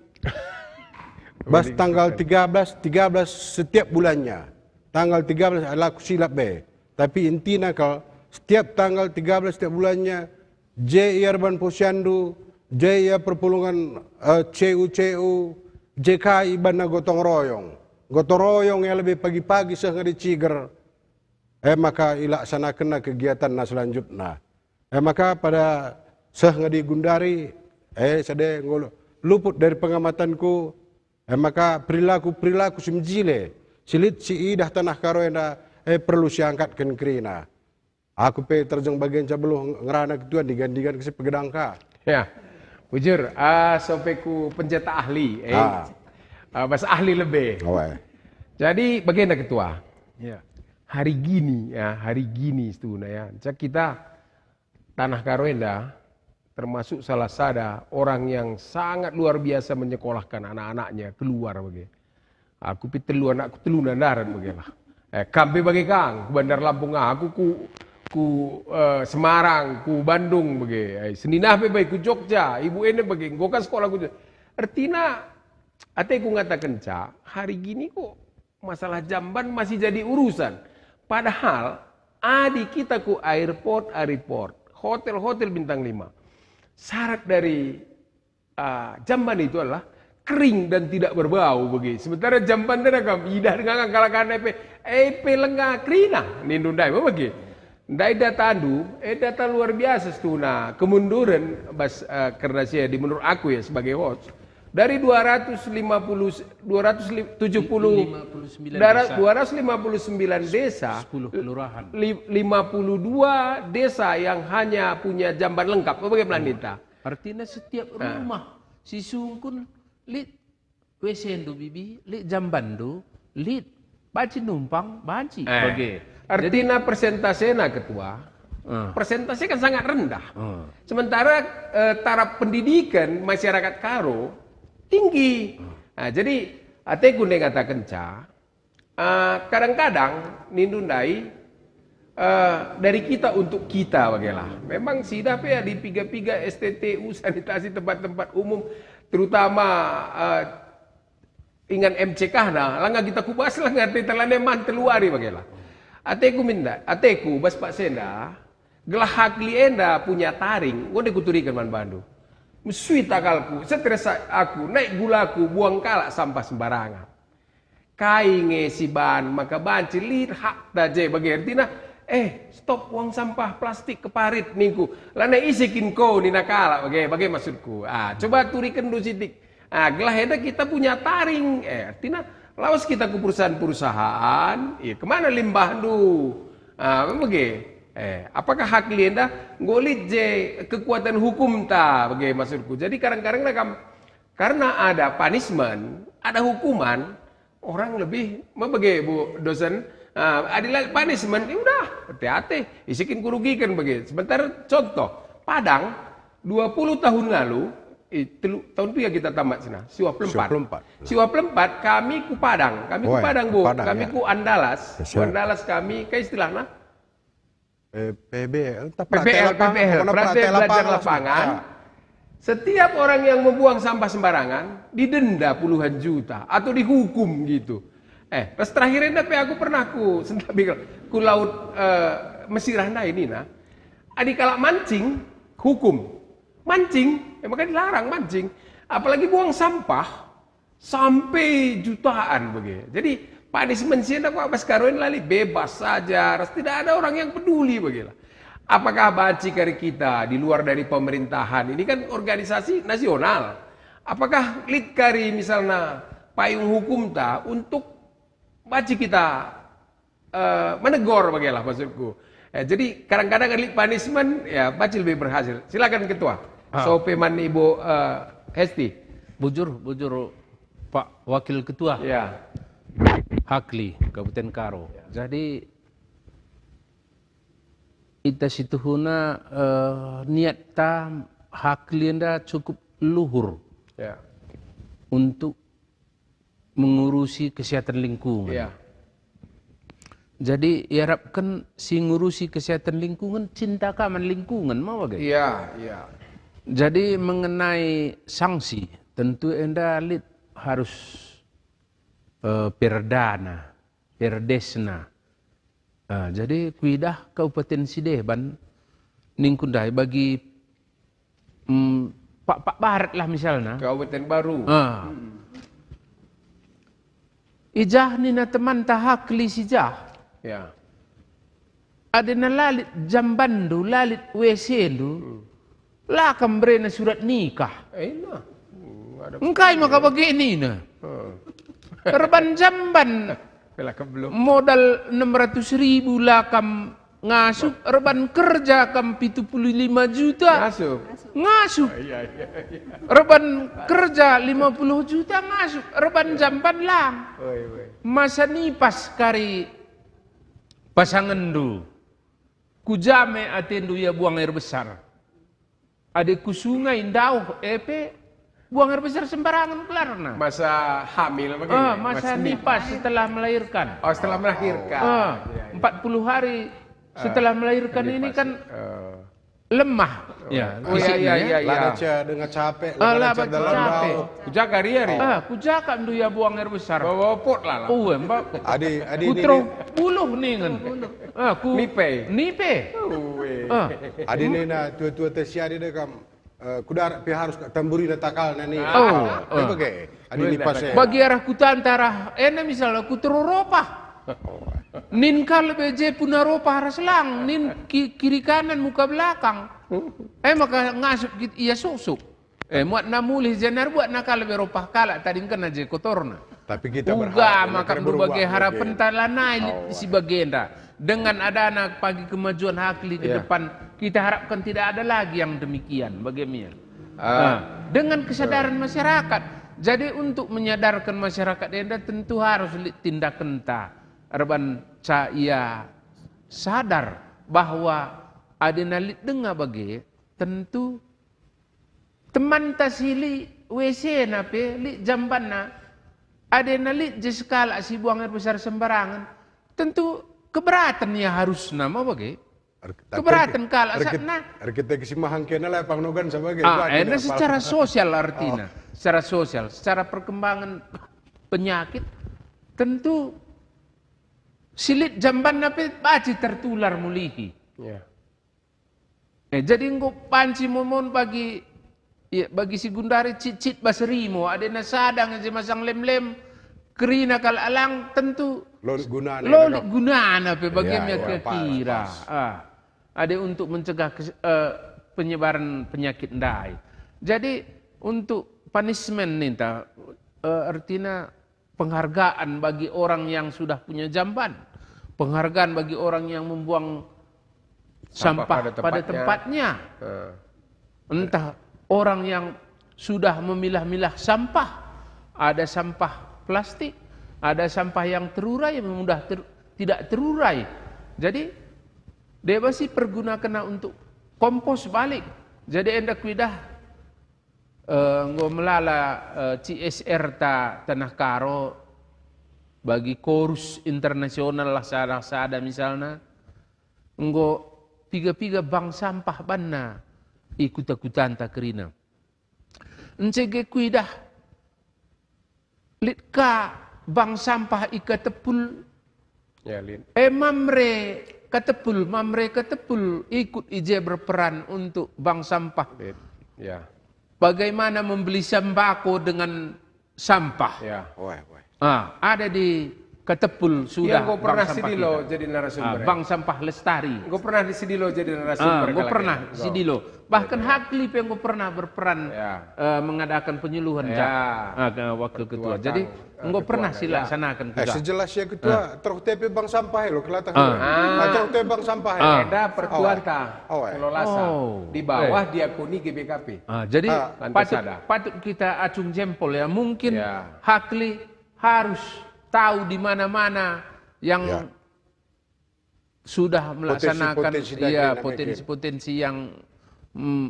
Bas tanggal tiga belas, tiga belas setiap bulannya. Tanggal tiga belas adalah kusilap be. Tapi intina kal, setiap tanggal tiga belas setiap bulannya, je ia erban posyandu, je ia perpulungen, eh, C U C U, je ka ibanna gotong royong. Gotong royong ia lebe pagi-pagi seh ngadi ciger. E maka ilaksanakenna kegiatanna selanjutna. E maka pada seh ngadi gundari, e, sada enggo luput dari pengamatanku, e maka perilaku-perilaku si mejile, si lit si idah Tanah Karo enda, e, perlu siangkatken kerina. Aku pe terjeng bagenca beluh ngerana ketua digan-digan kesi pegedangka. Ya, bujur, ah, sampai ku penjata ahli, eh. Ah. Ah, bahasa ahli lebe. Jadi, bagenda ketua. Ya. Hari gini, ya, hari gini situhuna, ya. Cak kita Tanah Karo enda termasuk salah sada orang yang sangat luar biasa menyekolahkan anak-anaknya keluar bage. Aku pe telu anakku telu ndaran bage lah. Eh, kam pe bage kang, ku Bandar Lampung aku, ku, ku, eh, Semarang, ku Bandung bage. Eh, seninah pe bage, ku Jogja, ibu enda bage, enggo ka sekolah ku Jogja. Ertina, ateku ngatakenca, hari gini kok masalah jamban masih jadi urusan. Padahal adi kita ku airport, airport, hotel-hotel bintang lima, syarat dari, ah, jamban itu adalah kering dan tidak berbau bagi. Sementara jamban tadi kam idah dengan kalakan epe, epe lenga kerina nindu ndai bagi. Ndai datandu, eh, data luar biasa situhuna kemunduran bas, eh, kerna si adi menurut aku ya sebagai host. Dari dua ratus lima puluh, dua ratus tujuh puluh, lima puluh sembilan dara-, desa. Dua ratus lima puluh sembilan desa, sepuluh kelurahan. Li-, lima puluh dua desa yang hanya punya jamban lengkap. Bagaimana Nita? Artinya setiap rumah si sungkun lit W C-ndu bibi, lit jambanndu, lit. Banci numpang, banci. Eh, bage. Artina persentasena, Ketua, eh, persentase kan sangat rendah. Eh. Sementara, eh, taraf pendidikan masyarakat Karo tinggi. Eh. Nah, jadi ateku ndai ngatakenca, eh, kadang-kadang nindu ndai, eh, dari kita untuk kita bagelah. Memang sidah pe ya di piga-piga S T T U, sanitasi tempat-tempat umum, terutama, eh, ingan M C K na, langa kita kubas langa kita lane man telu ari bagelah. Ateku minda, ateku bas pak senda, gelah hakli enda punya taring, nggo ndai kuturiken man bandu. Mesui takalku, stres aku, naik gulaku, buang kalak sampah sembarangan. Kai nge si ban maka banci lit hakta je bage ertina, "Eh, stop buang sampah plastik ke parit," ningku. "Lanai ise kin ko," nina kalak bage, bage maksudku. Ah, coba turikenndu sitik. Ah, gelah enda kita punya taring. Eh, ertina lawes kita ku perusahaan-perusahaan, ya kemana limbahndu? Ah, bage. Eh, apakah Hakli enda enggo lit je kekuatan hukum ta? Bage maksudku. Jadi kadang-kadang lah kam, karena ada punishment, ada hukuman, orang lebih mebege, Bu dosen. Ah, adi la punishment, ya udah, ate-ate, ise kin kurugiken bage. Sebentar contoh, Padang, dua puluh tahun lalu, eh, telu tahun tu ya kita tamat sana, siwa puluh empat. Siwa puluh empat. Siwa puluh empat, kami ku Padang, kami ku Woi, Padang, Bu, Padang, kami ya. Ku Andalas, Ya, ku siap. Andalas kami, kai istilahna? Eh, P B, entah P B L, pelatih lapang-, P B L, pokoknya pelatih pelatih belajar lapangan, lapangan. Ah. Setiap orang yang membuang sampah sembarangan didenda puluhan juta atau dihukum gitu. Eh, pas terakhir enda pe aku pernah ku, sentabi ku laut, eh, Mesirah ndai nina, adi kalak mancing, hukum. Mancing, ya makanya dilarang mancing. Apalagi buang sampah, sampai jutaan bage. Jadi, punishment si enda kuakap sekarang ini lali bebas saja, ras tidak ada orang yang peduli bage lah. Apakah banci kari kita di luar dari pemerintahan? Ini kan organisasi nasional. Apakah lit kari misalnya payung hukum ta untuk banci kita eh, menegur bage lah maksudku. Eh, jadi kadang-kadang early punishment, ya, banci lebih berhasil. Silakan Ketua. Ah. Sope man Ibu, eh, Hesti. Bujur, bujur, Pak Wakil Ketua. Ya. Hakli, Kabupaten Karo. Ya. Jadi, ita situhuna, eh, niatta Hakli enda cukup luhur. Ya. Untuk mengurusi kesehatan lingkungan. Iya. Jadi, iarapken si ngurusi kesehatan lingkungan cinta ka man lingkungan, ma bage? Iya, iya. Jadi, mengenai sanksi, tentu enda lit harus, eh, perdana, perdesna. Ah, jadi kuidah Kabupaten Sideban ningku ndai bagi, mm, Pak, Pak Barat lah misalna. Kabupaten Baru. Ah. Hmm. I jah nina temanta Hakli si jah. Ya. Adena la lit jambanndu, la lit W C-ndu. Hmm. La kam berena surat nikah. Eh, nah. Hmm, ada Engkai maka bage nina? Hmm. Erban jamban Pela keblok. Modal enam ratus ribu la kam ngasup, erban kerja kam pitu puluh lima juta. Ngasup. Ngasup. Oh, iya, iya, iya. Erban kerja lima puluh juta ngasup, erban jamban lang. Oi, oi. Masa nipas kari pasangenndu. Kujame atendu ia buang air besar. Adi ku sungai ndauh, e pe buang air besar sembarangen gelarna. Masa hamil bage, Ah, masa masa nipas nipas. Setelah melahirkan. Oh, setelah melahirkan. Ah, iya, iya. Empat puluh hari Ah, setelah melahirkan ini nipas. Kan Ah. Lemah. Ya, Oh, iya, fisiknya iya, ya. Iya. Lada ca denga capek, Ah, lada laba ca dalam capek. Ndauh. Kujaga ria, ria. Ah, kujaga ndu ia buang air besar. Bawa pot lah, lah. Oh, mbak. Adi, adi, Ku adi, teruh adi. Puluh ningen. Ah, ku Nipe. Nipe. Ue. Ah. Adi nina tua-tua te si adi de kam, eh, kudarat pe harus tamburina takalna ni. Ah. Oh, Apa ah. Bage? Adi Ue, nipas dah, e. Bagi arah kutanta arah ena misalna ku teruh ropah. Nin kal be je puna ropah ras lang, nin ki-, kiri kanan muka belakang. E maka ngasup git ia suksuk. Eh, muatna mulih jenar buatna kal be ropah kalak tadingkenna je kotorna. Tapi kita Uga berharap ini maka kan berubah bage lagi. Harapenta lanai lit Oh. Si bagenda. Dengan adana pagi kemajuan Hakli ke Iya. Depan, kita harapkan tidak ada lagi yang demikian. Bagaimana? Ah. Nah, dengan kesadaran masyarakat. Jadi untuk menyadarkan masyarakat enda tentu harus lit tindakenta. Erban ca ia sadar bahwa adena lit denga bage, tentu Temanta si lit W C-na pe, lit jambanna, adena lit je sekalak si buang air besar sembarangen, tentu keberaten ia harusna, ma bage? Er-, tapi Keberaten er-, kalak erkit-, sakna. Erkiteken si mahang kena lah pangnogan sama ge, Ah, bagi ena lah secara pang- sosial artina, Oh. Secara sosial, secara perkembangan penyakit, tentu si lit jambanna pe banci tertular mulihi. Ya. Eh, jadi enggo banci momon bagi Iya, bagi si gundari cit-cit bas rimo, adena sada nge je masang lem-lem, kerina kal alang, tentu Lo gunana lo lit gunana pe bagi. Ya, me ya, kira-kira. Ah, ade untuk mencegah kes-, eh, penyebaran penyakit ndai. Jadi, untuk punishment ninta, eh, ertina penghargaan bagi orang yang sudah punya jamban, penghargaan bagi orang yang membuang sampah pada tempatnya. Pada tempatnya. Eh. Entah orang yang sudah memilah-milah sampah, ada sampah plastik, ada sampah yang terurai, mudah ter-, tidak terurai. Jadi, deba si pergunakanna untuk kompos balik. Jadi, enda kuidah, eh, enggo melala, eh, C S R ta Tanah Karo bagi chorus internasional lah sada-sada misalna, enggo piga-piga bank sampah banna i kuta-kutanta kerina. Encege kuidah lit ka bank sampah i Katepul. Ya, lit. Eh, Mamre Katepul, Mamre Katepul ikut i je berperan untuk bank sampah. Lit. Ya. Bagaimana membeli sembako dengan sampah? Ya. Wah, wah. Ah, ada di Katepul sudah. Ya, enggo pernah bank sampah sidilo kita. Jadi narasumber, ah, ya? Bank sampah lestari. Enggo pernah di sidilo jadi narasumber. Ah, enggo pernah sidilo. Bahkan Hakli pe enggo pernah berperan, ya, eh, mengadakan penyuluhan, ya, ja-, ah, ke wakil ketua. Jadi, enggo pernah silaksanakan. Eh, sejelas ya, Ketua, teruk tepe bank sampah lo, kelata. Ah. Ah, teruk tepe bank sampah. Ah. Enda pertuanta. Awai. Kelola sa. Oh. Di bawah diakoni G B K P. Ah, jadi patut, patut kita acung jempol ya. Mungkin Hakli harus tahu di mana-mana yang sudah melaksanakan potensi-potensi yang, mm,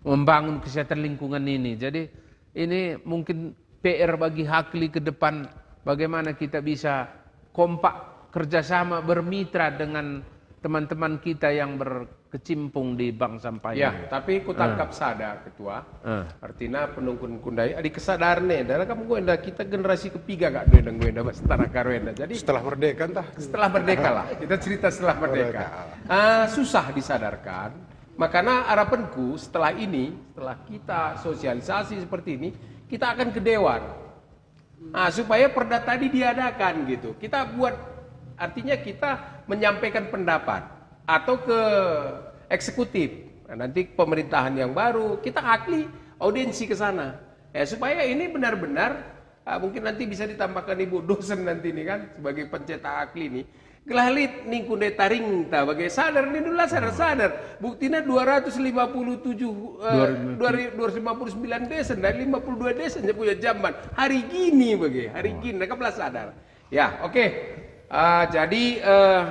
membangun kesehatan lingkungan ini. Jadi, ini mungkin P R bagi Hakli ke depan, bagaimana kita bisa kompak kerjasama bermitra dengan teman-teman kita yang berkecimpung di bank sampah ini. Ya, tapi kutangkap sada, Ketua. Ah. Artina penungkun kundai, adi kesadaran enda, dalam kamu enda kita generasi kepiga kak, enda, enda, Mas, Tanah Karo enda. Jadi setelah merdeka, entah. Setelah merdeka lah, kita cerita setelah merdeka. Merdeka. Ah, susah disadarkan. Makanya harapanku setelah ini, setelah kita sosialisasi seperti ini, kita akan ke dewan. Ah, supaya perda tadi diadakan gitu. Kita buat, artinya kita menyampaikan pendapat atau ke eksekutif. Nah, nanti pemerintahan yang baru, kita Hakli audiensi ke sana. Ya, supaya ini benar-benar, ah, mungkin nanti bisa ditambahkan Ibu dosen nanti nih kan, sebagai pencetak Hakli nih. Gelah lit ningku ndai taringta bage sadar, nindu la sadar-sadar. Buktina dua ratus lima puluh tujuh, eh, dua ribu, dua ratus lima puluh sembilan desa, ndai lima puluh dua desa nggak punya jamban. Hari gini bage, hari gini, nangkap la sadar. Ya, oke. Ah, jadi, eh,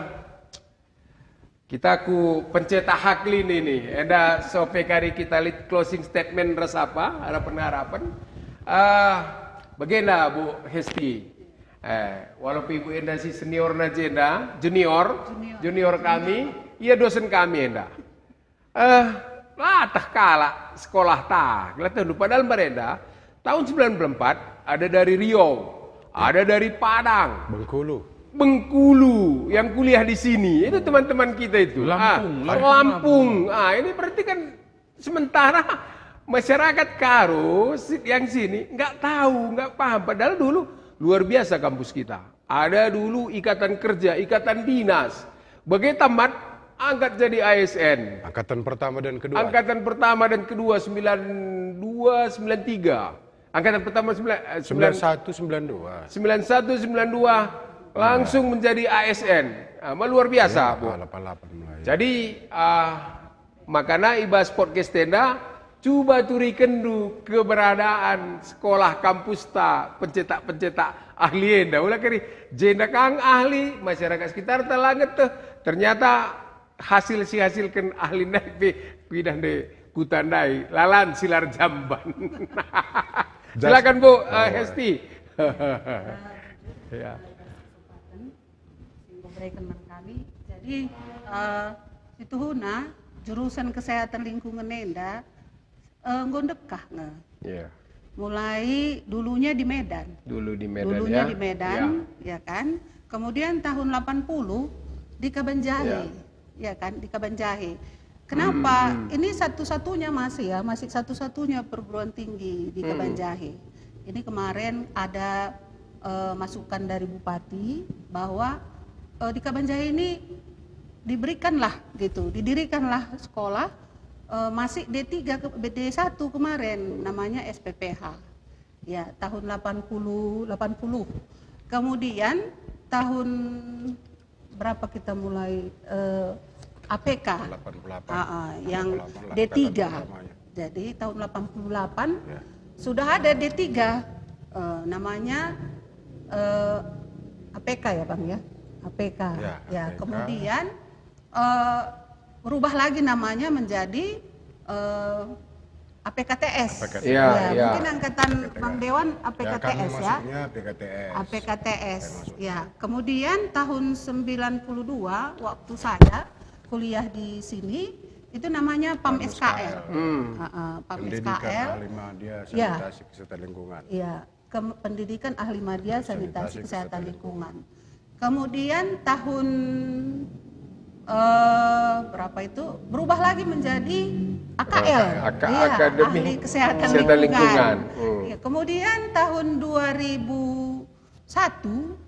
kita ku pencetak Hakli ini nih. Enda sope kari kita lit closing statement ras apa, harapan-harapan. Ah, bagenda, Bu Hesti. Eh, walaupun ibu enda si seniorna jenda, junior, junior kami, ia dosen kami enda. Eh, latah kalak sekolah ta, latah dulu. Padahal mbarenda, tahun sembilan puluh empat ada dari Riau, ada dari Padang, Bengkulu. Bengkulu yang kuliah di sini. Itu teman-teman kita itu. Lampung, ah, Lampung. Lampung. Ah, ini berarti kan sementara masyarakat Karo si-, yang sini nggak tahu, nggak paham. Padahal dulu luar biasa kampus kita. Ada dulu ikatan kerja, ikatan dinas. Bage tamat, angkat jadi A S N. Angkatan pertama dan kedua. Angkatan pertama dan kedua, sembilan dua, sembilan tiga. Angkatan pertama sembilan, eh, sembilan satu, sembilan dua. Sembilan satu, sembilan dua, langsung menjadi A S N. Ah, luar biasa, Bu. Delapan delapan mulai. Jadi, ah, makana i bas podcast enda, cuba turikenndu keberadaan sekolah kampusta pencetak-pencetak ahli enda. Ula keri, jenda kang ahli, masyarakat sekitar telah ngeteh. Ternyata hasil si hasilken ahli ndai pe kuidah ndai kuta ndai, lalan silar jamban. Silakan, Bu, eh, Hesti. Ya. Sing kubereken man kami. Jadi, eh, situhuna jurusan kesehatan lingkungan enda, eh, enggo ndekah nge. Iya. Mulai dulunya di Medan. Dulu di Medan, dulunya ya. Di Medan, ya. Ya kan? Kemudian tahun delapan puluh di Kabanjahe, ya. Ya kan? Di Kabanjahe. Kenapa? Hmm, hmm. Ini satu-satunya masih ya, masih satu-satunya perguruan tinggi di, hmm, Kabanjahe. Ini kemarin ada, eh, masukan dari Bupati bahwa, eh, di Kabanjahe ini diberikanlah gitu, didirikanlah sekolah, eh, masih D tiga ke, D satu kemarin, namanya S P P H. Ya, tahun delapan puluh, delapan puluh. Kemudian tahun berapa kita mulai, eh, A P K? Delapan puluh delapan. Ah, ah, yang delapan puluh delapan lah, D tiga. Jadi tahun delapan puluh delapan, ya, sudah ada D tiga, eh, namanya, eh, A P K ya, Bang, ya? A P K. Ya, ya, A P K. Kemudian eh, berubah lagi namanya menjadi, eh, A P K T S. A P K T S. Ya, ya, ya. Mungkin angkatan Bang Dewan A P K T S, ya, kami masuknya A P K T S. A P K T S, saya masuk. Ya. Kemudian tahun sembilan puluh dua, waktu saya kuliah di sini, itu namanya PAM S K L. PAM S K L. Hmm. Heeh, PAM S K L. Pendidikan Ahli Madya, ya, Sanitasi Kesehatan Lingkungan. Iya. Ke-, pendidikan ahli madya, sanitasi, sanitasi kesehatan, kesehatan lingkungan, lingkungan. Kemudian tahun, eh, berapa itu, berubah lagi menjadi A K L. Eh, A K, iya, Akademi Ahli Kesehatan, kesehatan Lingkungan. Lingkungan. Hmm. Ya, kemudian tahun dua ribu satu,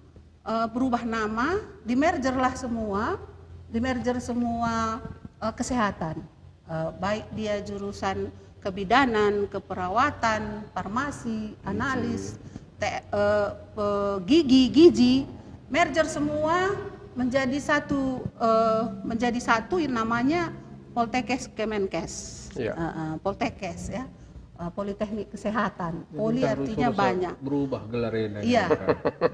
eh, berubah nama, di-merger-lah semua, di-merger semua, eh, kesehatan. Eh, baik dia jurusan kebidanan, keperawatan, farmasi, analis, te-, eh, pe-, gigi, gizi, merger semua menjadi satu, eh, menjadi satu yang namanya Poltekes Kemenkes. Iya. Eh, eh, Poltekes, ya. Eh, Politeknik Kesehatan. Jadi, poli artinya banyak. Berubah gelarnya. Iya.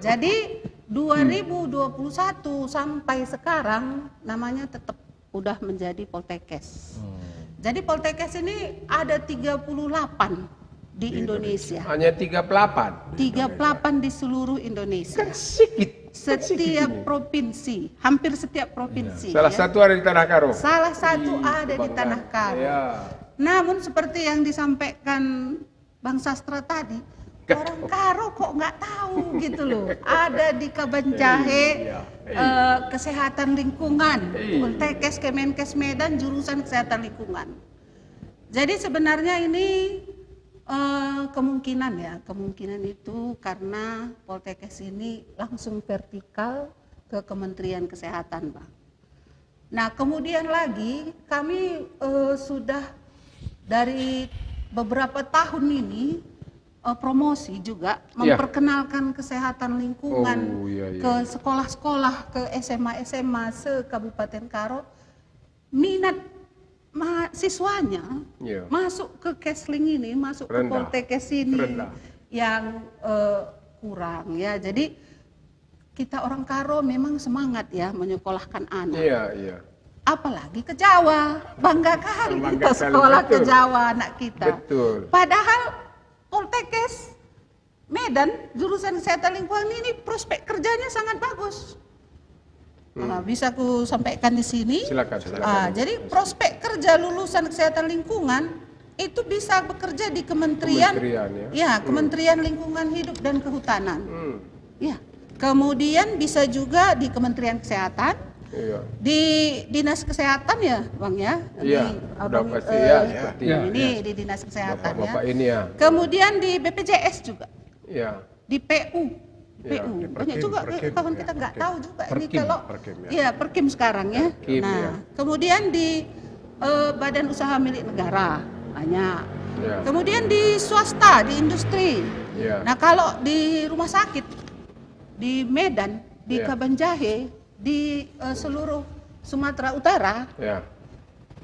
Jadi, dua ribu dua puluh satu sampai sekarang namanya tetap udah menjadi Poltekes. Hmm. Jadi Poltekes ini ada tiga puluh delapan di Indonesia. Hanya tiga puluh delapan? Tiga puluh delapan di seluruh Indonesia. Kan sikit. Kan sikit ini. Setiap provinsi, hampir setiap provinsi, ya. Salah satu ada di Tanah Karo. Salah satu ada di Tanah Karo. Iya. Namun seperti yang disampaikan Bang Sastra tadi, orang Karo kok nggak tahu gitu loh. Ada di Kabanjahe, iya, eh, kesehatan lingkungan, Poltekes Kemenkes Medan, jurusan kesehatan lingkungan. Jadi sebenarnya ini, eh, kemungkinan ya, kemungkinan itu karena Poltekes ini langsung vertikal ke Kementerian Kesehatan, Bang. Nah, kemudian lagi kami, eh, sudah dari beberapa tahun ini, eh, promosi juga, iya, memperkenalkan kesehatan lingkungan, oh, iya, iya, ke sekolah-sekolah, ke S M A, S M A se-Kabupaten Karo. Minat mahasiswanya, iya, masuk ke Kesling ini, masuk ke Poltekes ini, rendah, yang, eh, kurang, ya. Jadi, kita orang Karo memang semangat ya menyekolahkan anak. Iya, iya. Apalagi ke Jawa, bangga kali kita sekolah ke Jawa anak kita. Betul. Padahal Poltekes Medan, jurusan kesehatan lingkungan ini prospek kerjanya sangat bagus. Hmm. Ah, bisa ku sampaikan di sini. Silakan, silakan. Ah, jadi prospek kerja lulusan kesehatan lingkungan itu bisa bekerja di kementerian, kementerian, ya. Ya, hmm, Kementerian Lingkungan Hidup dan Kehutanan. Hmm. Ya. Kemudian bisa juga di Kementerian Kesehatan, iya, di Dinas Kesehatan ya, Bang, ya. Iya, di, udah Abang, pasti, eh, ya, seperti ini, ya, di Dinas Kesehatan, ya. Bapak-bapak ini, ya. Kemudian di B P J S juga. Iya. Di P U. Iya, P U. Di Perkim, banyak juga Perkim, kawan ya, kita nggak tahu juga ini Perkim, kalau Perkim, ya. Iya, Perkim sekarang, ya. Perkim, nah, ya, kemudian di, eh, badan usaha milik negara, banyak. Iya. Kemudian di swasta, di industri. Iya. Nah, kalau di rumah sakit, di Medan, di, iya, Kabanjahe, di, eh, seluruh Sumatera Utara, iya,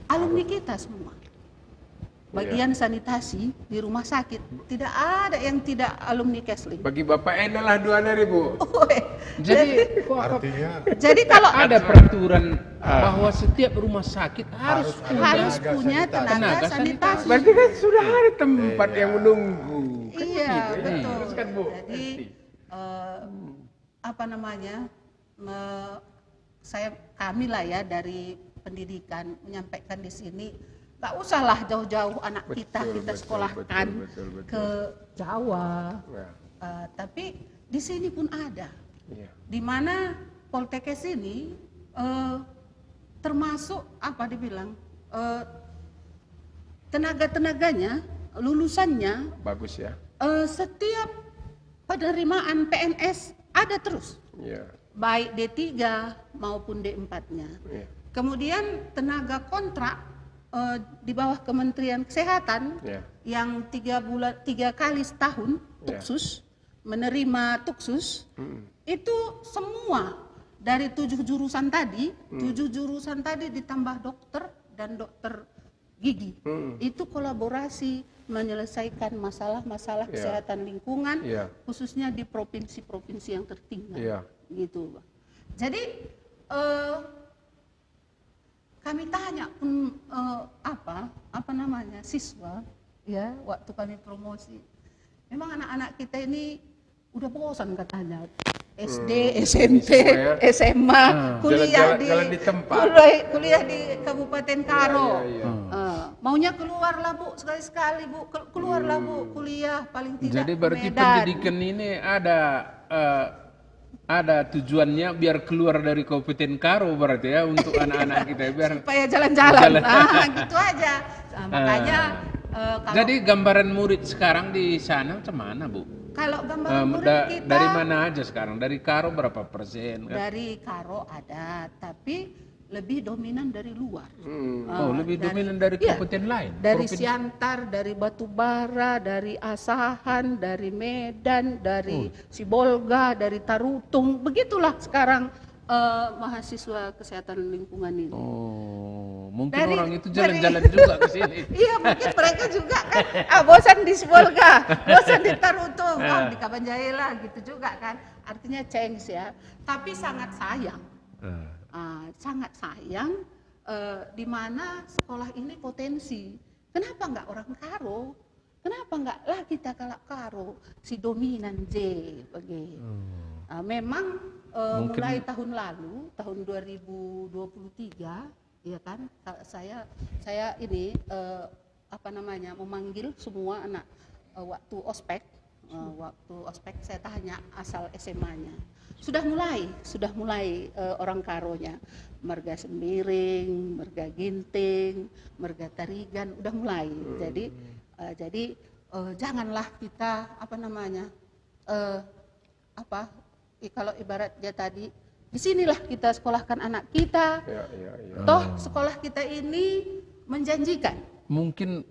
alumni kita semua. Iya. Bagian sanitasi di rumah sakit, tidak ada yang tidak alumni Kesling. Bagi Bapak enak lah dua hari, Bu. Weh, jadi, jadi, kok apa, artinya, jadi kalau ada peraturan, ah, bahwa setiap rumah sakit harus, harus punya, harus punya tenaga sanitasi, tenaga sanitasi. Berarti kan sudah ada tempat, iya, yang menunggu. Kan, iya, begitu, ya? Betul. Teruskan, Bu. Jadi, eh, apa namanya, me-, saya, kami lah ya dari pendidikan menyampaikan di sini, nggak usahlah jauh-jauh anak kita, betul, kita, betul, sekolahkan, betul, betul, betul, ke Jawa. Ya. Eh, tapi di sini pun ada. Iya. Di mana Poltekes ini, eh, termasuk apa dibilang, eh, tenaga-tenaganya, lulusannya, Bagus ya. eh, setiap penerimaan P N S ada terus, Ya. baik D tiga maupun D empat-nya. Ya. Kemudian tenaga kontrak eh, di bawah Kementerian Kesehatan Ya. yang tiga bulan, tiga kali setahun Ya. tuksus, menerima tuksus, Mm. itu semua dari tujuh jurusan tadi, tujuh jurusan tadi ditambah dokter dan dokter gigi. Mm. Itu kolaborasi menyelesaikan masalah-masalah Ya. kesehatan lingkungan, Ya. khususnya di provinsi-provinsi yang tertinggal. Ya. Gitu, Pak. Jadi eh, kami tanya pun eh, apa apa namanya siswa, ya, waktu kami promosi, memang anak-anak kita ini udah bosan katanya, S D, Hmm, S M P, ini semua ya. S M A, Hmm. kuliah Jalan-jalan- di jalan di tempat. kuliah, kuliah di Kabupaten Karo. Iya, iya. Hmm. Eh, maunya keluar lah, Bu, sekali-sekali, Bu. Kel- keluar lah, Bu, kuliah paling tidak Jadi ke berarti Medan. Pendidikan ini ada eh, ada tujuannya biar keluar dari Kabupaten Karo berarti ya, untuk anak-anak kita ya, biar Supaya jalan-jalan. Jalan. Ah, gitu aja. Nah, makanya eh, kalau Jadi gambaran murid sekarang di sana macam mana, Bu? kalau gambaran Eh, murid da- kita dari mana aja sekarang? Dari Karo berapa persen kan? Dari Karo ada, tapi lebih dominan dari luar. Hmm. Oh, Eh, lebih dominan dari iya, kabupaten lain, dari provinsi. Siantar, dari Batubara, dari Asahan, dari Medan, dari Sibolga, dari Tarutung, begitulah sekarang eh, mahasiswa kesehatan lingkungan ini. Oh, mungkin Dari- orang itu dari- jalan-jalan juga ke sini. Iya, mungkin mereka juga kan ah, bosan di Sibolga, bosan di Tarutung, oh, Ah. di Kabanjahe lah gitu juga kan. Artinya change ya. Tapi sangat sayang, Ah. ah, sangat sayang eh, di mana sekolah ini potensi. Kenapa nggak orang Karo? Kenapa nggak lah kita kalak Karo si dominan je bagi? Ah, memang eh, Mungkin- mulai tahun lalu, tahun dua ribu dua puluh tiga, ya kan, ka- saya saya ini eh, apa namanya memanggil semua anak eh, waktu ospek, eh, waktu ospek saya tanya asal S M A-nya. Sudah mulai, sudah mulai eh, orang Karonya, marga Sembiring, marga Ginting, marga Tarigan, udah mulai. Jadi eh, jadi eh, janganlah kita apa namanya eh, apa i- kalau ibaratnya tadi di sinilah kita sekolahkan anak kita. Ya, ya, ya. Toh sekolah kita ini menjanjikan. Mungkin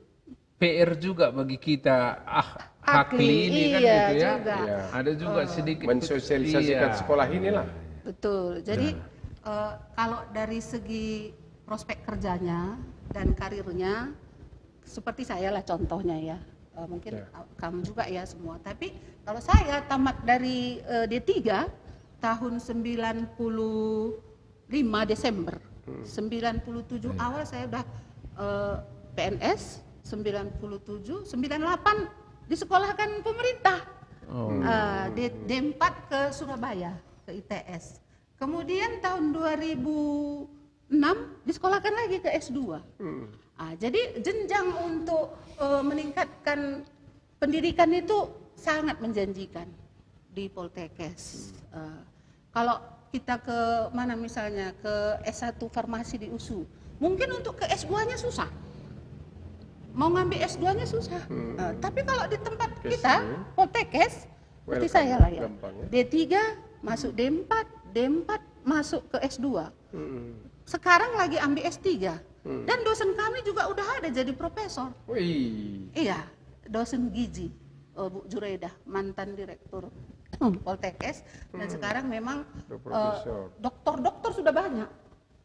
P R juga bagi kita ah Akli, akli ini kan iya gitu ya. juga. Ya. Ada juga sedikit Mensosialisasikan iya. sekolah inilah. Betul. Jadi eh, kalau dari segi prospek kerjanya dan karirnya, seperti saya lah contohnya ya. Eh, mungkin Ya. kamu juga ya semua. Tapi kalau saya tamat dari eh, D tiga tahun sembilan puluh lima Desember. Sembilan puluh tujuh awal saya udah eh, P N S, sembilan puluh tujuh, sembilan delapan disekolahkan pemerintah. Oh. Eh, D, D empat ke Surabaya, ke I T S. Kemudian tahun dua ribu enam disekolahkan lagi ke S dua. Ah, jadi jenjang untuk eh, meningkatkan pendidikan itu sangat menjanjikan di Poltekkes. Eh, kalau kita ke mana misalnya ke S satu farmasi di U S U, mungkin untuk ke S dua-nya susah. Mau ngambil S dua-nya susah. Eh, tapi kalau di tempat Kes kita, ini. Poltekkes, seperti Welcome, saya lah ya. gampang ya. D tiga masuk D empat, D empat masuk ke S dua. Mm-mm. Sekarang lagi ambil S tiga. Dan dosen kami juga udah ada jadi profesor. Wih. Iya, dosen gizi, eh, Bu Juredah, mantan direktur Poltekkes, dan sekarang memang Udah eh, profesor. doktor-doktor sudah banyak,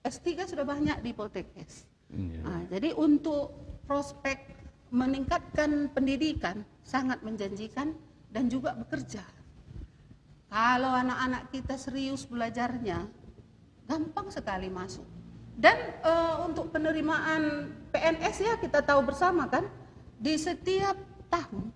S tiga sudah banyak di Poltekkes. Iya. Nah, jadi untuk prospek meningkatkan pendidikan sangat menjanjikan dan juga bekerja. Kalau anak-anak kita serius belajarnya, gampang sekali masuk. Dan eh, untuk penerimaan P N S ya kita tahu bersama kan, di setiap tahun,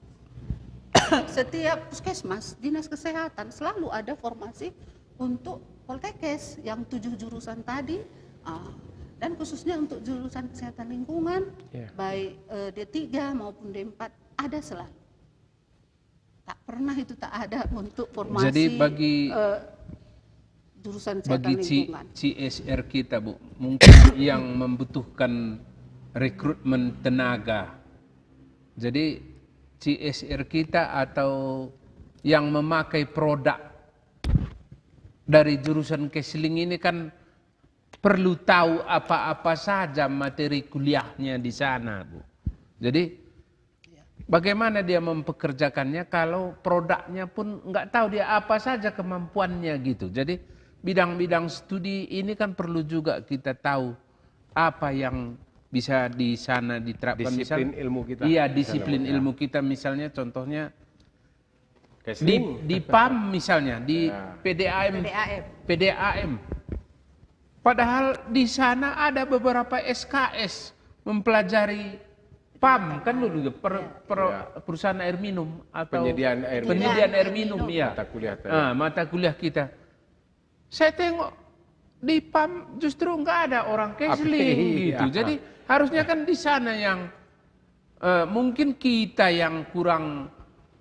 setiap puskesmas, dinas kesehatan selalu ada formasi untuk Poltekkes yang tujuh jurusan tadi, ah, dan khususnya untuk jurusan kesehatan lingkungan, Ya. baik eh, D tiga maupun D empat ada selalu. Tak pernah itu tak ada untuk formasi Jadi bagi eh, jurusan kesehatan bagi C- lingkungan. C S R kita, Bu, mungkin yang membutuhkan rekrutmen tenaga. Jadi, C S R kita atau yang memakai produk dari jurusan Kesling ini kan perlu tahu apa-apa saja materi kuliahnya di sana, Bu. Jadi, bagaimana dia mempekerjakannya kalau produknya pun nggak tahu dia apa saja kemampuannya gitu. Jadi, bidang-bidang studi ini kan perlu juga kita tahu apa yang bisa di sana diterapkan. Disiplin misalnya, ilmu kita, iya, misalnya, disiplin Bu, ya. Ilmu kita, misalnya, contohnya, di, Kesling. Di pam misalnya, di Ya. P D A M, P D A M. P D A M. Padahal di sana ada beberapa S K S mempelajari pam, kan dulu, per-, Ya. per-, Ya. perusahaan air minum atau Penyediaan air minum. Penyediaan air minum, ya. Mata kuliah tadi. Ah, mata kuliah kita. Saya tengok di pam justru nggak ada orang Kesling. Iya. Gitu. Jadi, harusnya kan di sana yang, eh, mungkin kita yang kurang,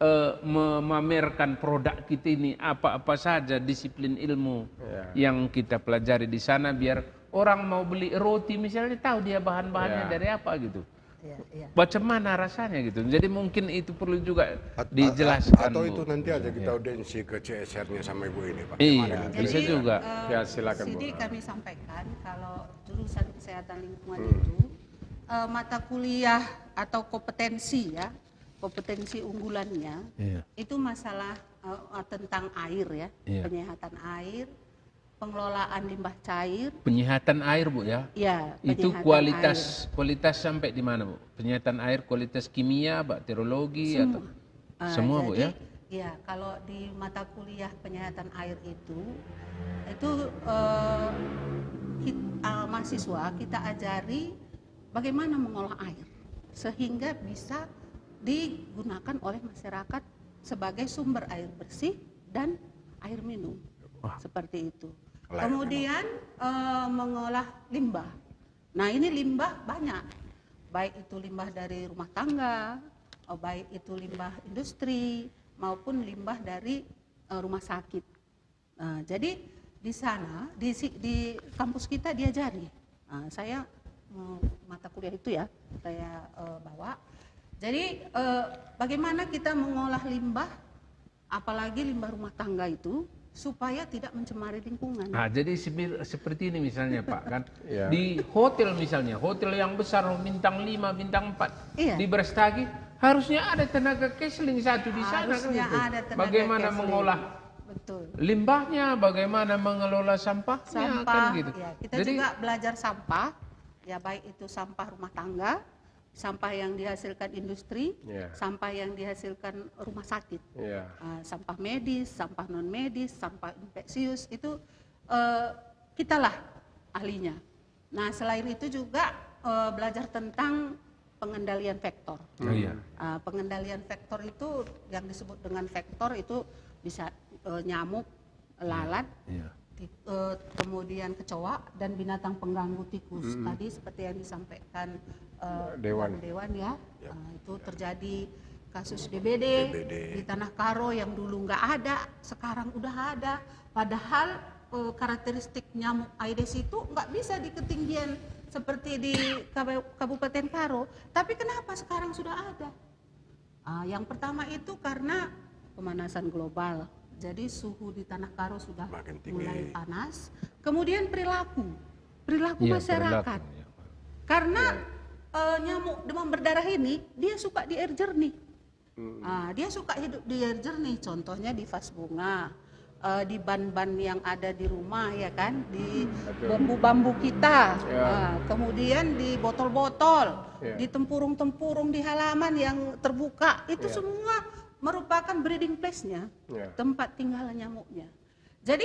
eh, memamerkan produk kita ini, apa-apa saja disiplin ilmu Iya. yang kita pelajari di sana, biar orang mau beli roti misalnya, tahu dia bahan-bahannya Iya. dari apa gitu. Iya, iya. Bagaimana rasanya gitu. Jadi, mungkin itu perlu juga At-, at-, dijelaskan, atau Bu. Itu nanti aja kita Iya. audiensi ke C S R-nya sama Ibu ini, Pak. Iya, Gimana gitu? Bisa Jadi, juga. Eh, Ya, silakan, Bu. Sidi kami sampaikan kalau jurusan kesehatan lingkungan Hmm. itu, eh, mata kuliah atau kompetensi, ya, kompetensi unggulannya Iya. itu masalah, eh, tentang air, ya, Iya. penyehatan air, pengelolaan limbah cair. Penyihatan air, Bu, ya? Ya, Itu penyihatan kualitas, air. Kualitas sampai di mana, Bu? Penyihatan air kualitas kimia, bakteriologi, Semua. atau Ah, semua, Bu, jadi, ya? Ya, kalau di mata kuliah penyihatan air itu, itu, eh, kit-, ah, mahasiswa kita ajari bagaimana mengolah air sehingga bisa digunakan oleh masyarakat sebagai sumber air bersih dan air minum. Wah. Seperti itu. Layak Kemudian, eh, mengolah limbah. Nah, ini limbah banyak. Baik itu limbah dari rumah tangga, eh, baik itu limbah industri, maupun limbah dari, eh, rumah sakit. Nah, jadi di sana, di si-, di kampus kita diajari. Nah, saya, eh, mata kuliah itu ya, saya, eh, bawa. Jadi, eh, bagaimana kita mengolah limbah, apalagi limbah rumah tangga itu, supaya tidak mencemari lingkungan. Ah, jadi semir-, seperti ini misalnya, Pak, kan? Iya. Di hotel misalnya, hotel yang besar, bintang lima, bintang empat, Iya. di Brastagi, harusnya ada tenaga Kesling satu di sana, kan Harusnya gitu. ada tenaga Bagaimana Kesling. mengolah Betul. limbahnya, bagaimana mengelola sampahnya, Sampah, kan gitu. ya, kita Jadi juga belajar sampah, ya, baik itu sampah rumah tangga, sampah yang dihasilkan industri, Ya. sampah yang dihasilkan rumah sakit. Ya. Ah, sampah medis, sampah non medis, sampah infeksius, itu, eh, kitalah ahlinya. Nah, selain itu juga, eh, belajar tentang pengendalian vektor. Oh, iya. Ah, pengendalian vektor itu yang disebut dengan vektor itu bisa, eh, nyamuk, Iya, lalat, iya. ti-, eh, kemudian kecoa dan binatang pengganggu tikus. Hmm. Tadi seperti yang disampaikan, eh, Dewan. Bang Dewan ya, Ya. eh, itu terjadi kasus D B D D B D. di Tanah Karo yang dulu nggak ada, sekarang udah ada. Padahal, eh, karakteristik nyamuk Aedes itu nggak bisa di ketinggian seperti di Kabu-, Kabupaten Karo. Tapi kenapa sekarang sudah ada? Ah, yang pertama itu karena pemanasan global. Jadi suhu di Tanah Karo sudah Makin tinggi. mulai panas. Kemudian perilaku, perilaku Iya, masyarakat. perilaku, iya. Karena, Iya. eh, nyamuk demam berdarah ini, dia suka di air jernih. Mm-mm. Ah, dia suka hidup di air jernih. Contohnya di vas bunga, eh, di ban-ban yang ada di rumah, ya kan, di Betul. bambu-bambu kita, Ya. ah, kemudian di botol-botol, Ya. di tempurung-tempurung di halaman yang terbuka, itu Ya. semua merupakan breeding place-nya, Ya. tempat tinggal nyamuknya. Jadi,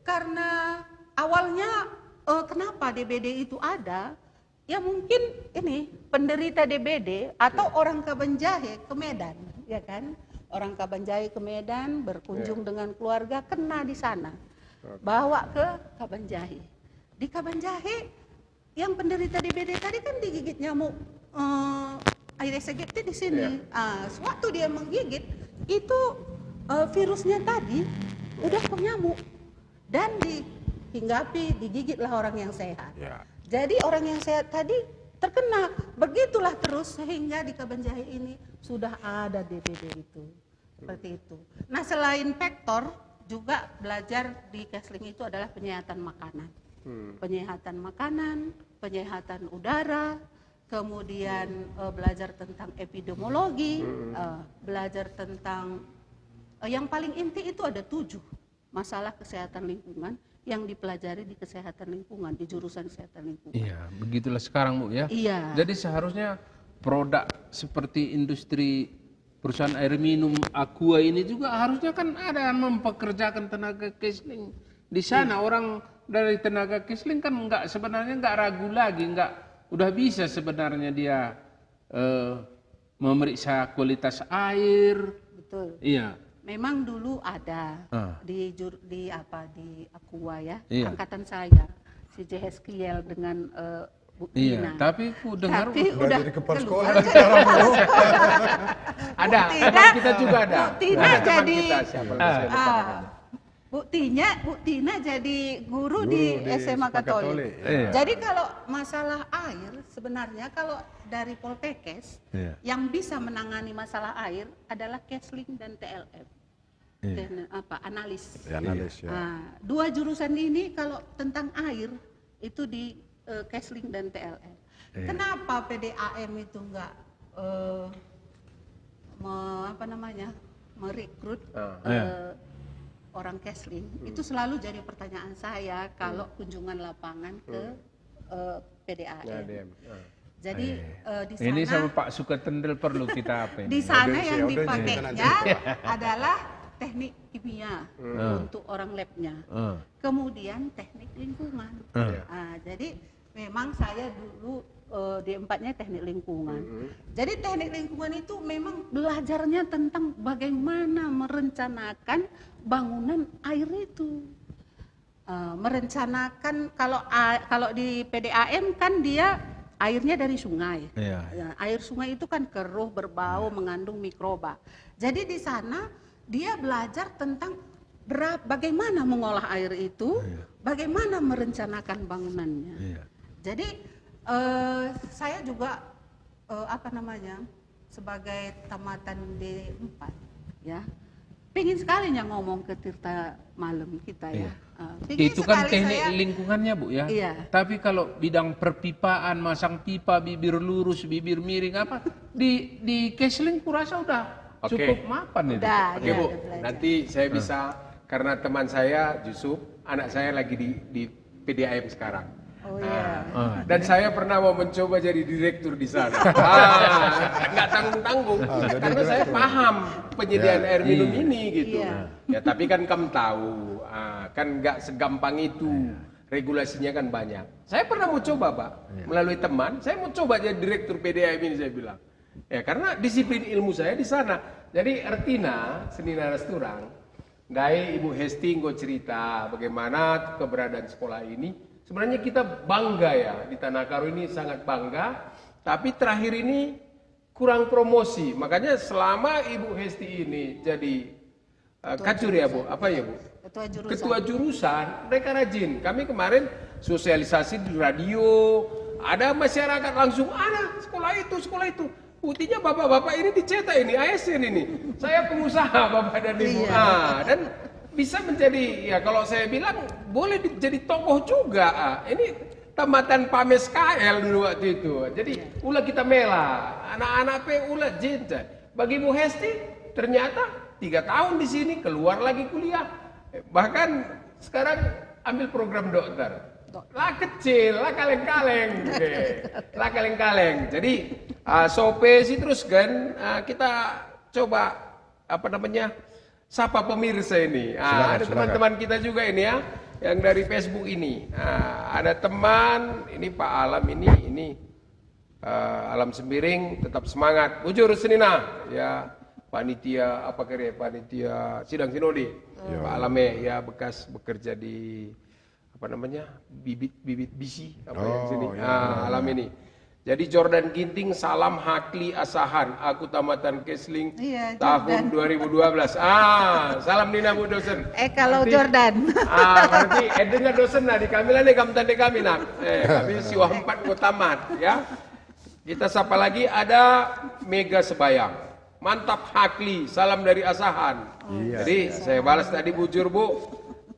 karena awalnya, eh, kenapa D B D itu ada, ya, mungkin ini penderita D B D atau Ya. orang Kabanjahe ke Medan, ya kan? Orang Kabanjahe ke Medan, berkunjung Ya. dengan keluarga, kena di sana. Oke. Bawa ke Kabanjahe. Di Kabanjahe, yang penderita D B D tadi kan digigit nyamuk, eh, Aedes aegypti di sini. Ya. Ah, sewaktu dia menggigit, itu, eh, virusnya tadi Ya. udah ke nyamuk. Dan dihinggapi, digigitlah orang yang sehat. Ya. Jadi, orang yang sehat tadi terkena. Begitulah terus sehingga di Kabanjahe ini sudah ada D B D itu. Seperti itu. Nah, selain vektor, juga belajar di Kesling itu adalah penyehatan makanan. Hmm. Penyehatan makanan, penyehatan udara, kemudian, eh, belajar tentang epidemiologi, eh, belajar tentang, eh, yang paling inti itu ada tujuh masalah kesehatan lingkungan yang dipelajari di kesehatan lingkungan, di jurusan kesehatan lingkungan. Iya, begitulah sekarang, Bu, ya. Iya. Jadi seharusnya produk seperti industri perusahaan air minum Aqua ini juga harusnya kan ada mempekerjakan tenaga Kesling di sana. Iya. Orang dari tenaga Kesling kan nggak, sebenarnya nggak ragu lagi, nggak, udah bisa sebenarnya dia, eh, memeriksa kualitas air. Betul. Iya. Memang dulu ada Ah. di jur-, di apa, di Aqua ya, Iya. angkatan saya, si J Heskiel dengan, eh, Bu Iya, Tina. Tapi ku dengar Tapi Udah udah jadi kepala keluar. Sekolah sekarang, Bu. Ada, Bu Tina, teman kita juga ada. Bu Tina Ada teman jadi kita, siapa Ah. lagi saya lupa Ah. namanya. Buktinya, Bu Tina jadi guru Guru di di S M A S M A Katolik. Katolik, ya. Iya. Jadi kalau masalah air, sebenarnya kalau dari Poltekkes, Iya. yang bisa menangani masalah air adalah Kesling dan T L M. Iya. Teknik apa, analis. Ya, analis, ya. Ah, dua jurusan ini kalau tentang air, itu di, eh, Kesling dan T L M. Iya. Kenapa P D A M itu enggak, eh, me-, apa namanya, merekrut, Ah. eh, Iya. orang Kesling? Hmm. Itu selalu jadi pertanyaan saya kalau Hmm. kunjungan lapangan ke, Hmm. eh, P D A M. P D A M, ah. Jadi, Eh. eh, di Ini sana sama Pak Sukatendel perlu kita apa ini? Di sana Audiensi, yang audiensi kita nanti. dipakainya adalah teknik kimia Hmm. untuk orang labnya. Hmm. Kemudian teknik lingkungan. Hmm. Iya. Ah, jadi memang saya dulu, eh, D empat-nya teknik lingkungan. Hmm. Jadi teknik lingkungan itu memang belajarnya tentang bagaimana merencanakan bangunan air itu. Eh, merencanakan kalau a-, kalau di P D A M kan dia airnya dari sungai. Iya. Ya, air sungai itu kan keruh, berbau, Iya. mengandung mikroba. Jadi di sana dia belajar tentang berap-, bagaimana mengolah air itu, Iya. bagaimana merencanakan bangunannya. Iya. Jadi, eh, saya juga, eh, apa namanya, sebagai tamatan D empat, ya, pingin sekali nya ngomong ke Tirta Malem kita, ya. Iya. Eh, pingin Itu kan sekali teknik saya lingkungannya, Bu, ya. Iya. Tapi kalau bidang perpipaan, masang pipa, bibir lurus, bibir miring, apa, di, di Kesling kurasa udah Oke. cukup mapan itu. Udah, Oke, iya, Bu, udah belajar. Nanti saya Hmm. bisa, karena teman saya, Yusuf, anak saya lagi di, di P D A M sekarang. Oh, iya. Ah. Ah. Dan saya pernah mau mencoba jadi direktur di sana. Ah, nggak tanggung-tanggung. Ah, jadi Karena saya direktur. paham penyediaan Ya. air minum Iya. ini, gitu. Iya. Ya, tapi kan kamu tahu, ah, kan nggak segampang itu. Iya. Regulasinya kan banyak. Saya pernah mau coba, Pak. Iya. Melalui teman, saya mau coba jadi direktur P D A M ini, saya bilang. Ya, karena disiplin ilmu saya di sana. Jadi, ertina, senina ras turang, ndai Ibu Hesti enggo cerita bagaimana keberadaan sekolah ini. Sebenarnya kita bangga, ya, di Tanah Karo ini sangat bangga. Tapi terakhir ini kurang promosi. Makanya selama Ibu Hesti ini jadi, eh, Ketua kacur, ya, Bu? jurusan. Apa, ya, Bu? Ketua jurusan. Ketua jurusan, mereka rajin. Kami kemarin sosialisasi di radio, ada masyarakat langsung, "Ada sekolah itu, sekolah itu." Buktinya bapak-bapak ini dicetak ini, A S N ini. Saya pengusaha, Bapak dan Ibu. Iya. Ah, dan bisa menjadi, ya, kalau saya bilang, boleh di-, jadi tokoh juga. Ah, ini tamatan Pames K L dulu waktu itu. Jadi, Iya. ula kita mela, anak-anak pe ula jinta. Bagi Bu Hesti, ternyata tiga tahun di sini, keluar lagi kuliah. Bahkan sekarang ambil program dokter. Dok- La kecil, la kaleng-kaleng. Oke. La kaleng-kaleng. Jadi, ah, sope si teruskan, ah, kita coba, apa namanya, sapa pemirsa ini. Ah, Silakan, ada silakan. teman-teman kita juga ini, ya, yang dari Facebook ini. Ah, ada teman, ini Pak Alam ini, ini, eh, Alam Sembiring, tetap semangat. Bujur senina, ya, panitia, apa kira, panitia sidang sinode. Ya. Pak Alam, ya, bekas bekerja di, apa namanya, bibit-bibit bisi, apa yang Oh, sini? iya, Ah, iya, Alam iya. ini. Jadi Jordan Ginting, "Salam Hakli Asahan, aku tamatan Kesling Iya, tahun Jordan. dua ribu dua belas." Ah, salam nina, Bu dosen. Eh, kalau Nanti, Jordan. ah, berarti, eh, dengar dosen, nah, di kami lah nih, kamu tanda kami, nah. Eh, kami siwah empat mau tamat, ya. Kita sapa lagi, ada Mega Sebayang. Mantap Hakli, salam dari Asahan. Iya, Jadi iya. saya balas tadi bujur, Bu.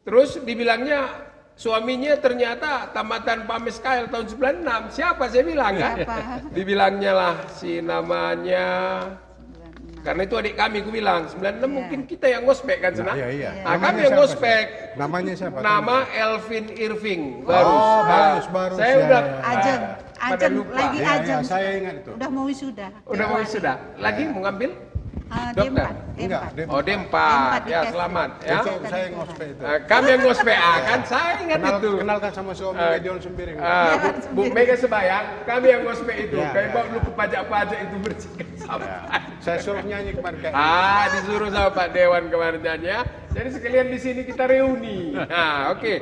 Terus dibilangnya suaminya ternyata tamatan Pames K L tahun sembilan enam. Siapa saya bilang kan? Siapa? Dibilangnya lah si namanya. Karena itu adik kami, ku bilang, sembilan enam Iya. mungkin kita yang ngospek kan, Nah, Senang? iya, iya. Nah, Namanya kami yang siapa, ngospek. Senang? Namanya siapa? Nama Elvin Irving. Oh, Barus. Nah, Barus, Barus. saya Ya, udah ya, ya. Ajeng, Pada Ajeng, lupa. lagi Iya, iya, Ajeng. saya ingat itu. Udah mau wisuda. Udah mau Februari. wisuda. Lagi Iya. mau ngambil? Ah, Dokter? D empat, Enggak, D empat. D empat. Oh, D empat. D empat di Ya, Casting. selamat, ya. Itu saya ngospek itu. Eh, kami yang ngospek, ah, kan saya ingat Kenal-, itu. kenalkan sama suami Eh, Medion Sembiring. ah, Iya, Bu, Bu Sembiring. Mega Sebayang, kami yang ngospek itu. Iya, Kami iya, bawa iya. dulu ke pajak-pajak itu bersihkan sampah. Iya. Saya suruh nyanyi kemarin, Kak. Ah, disuruh sama Pak Dewan kemarin nyanyi, ya. Jadi sekalian di sini kita reuni. Nah, oke.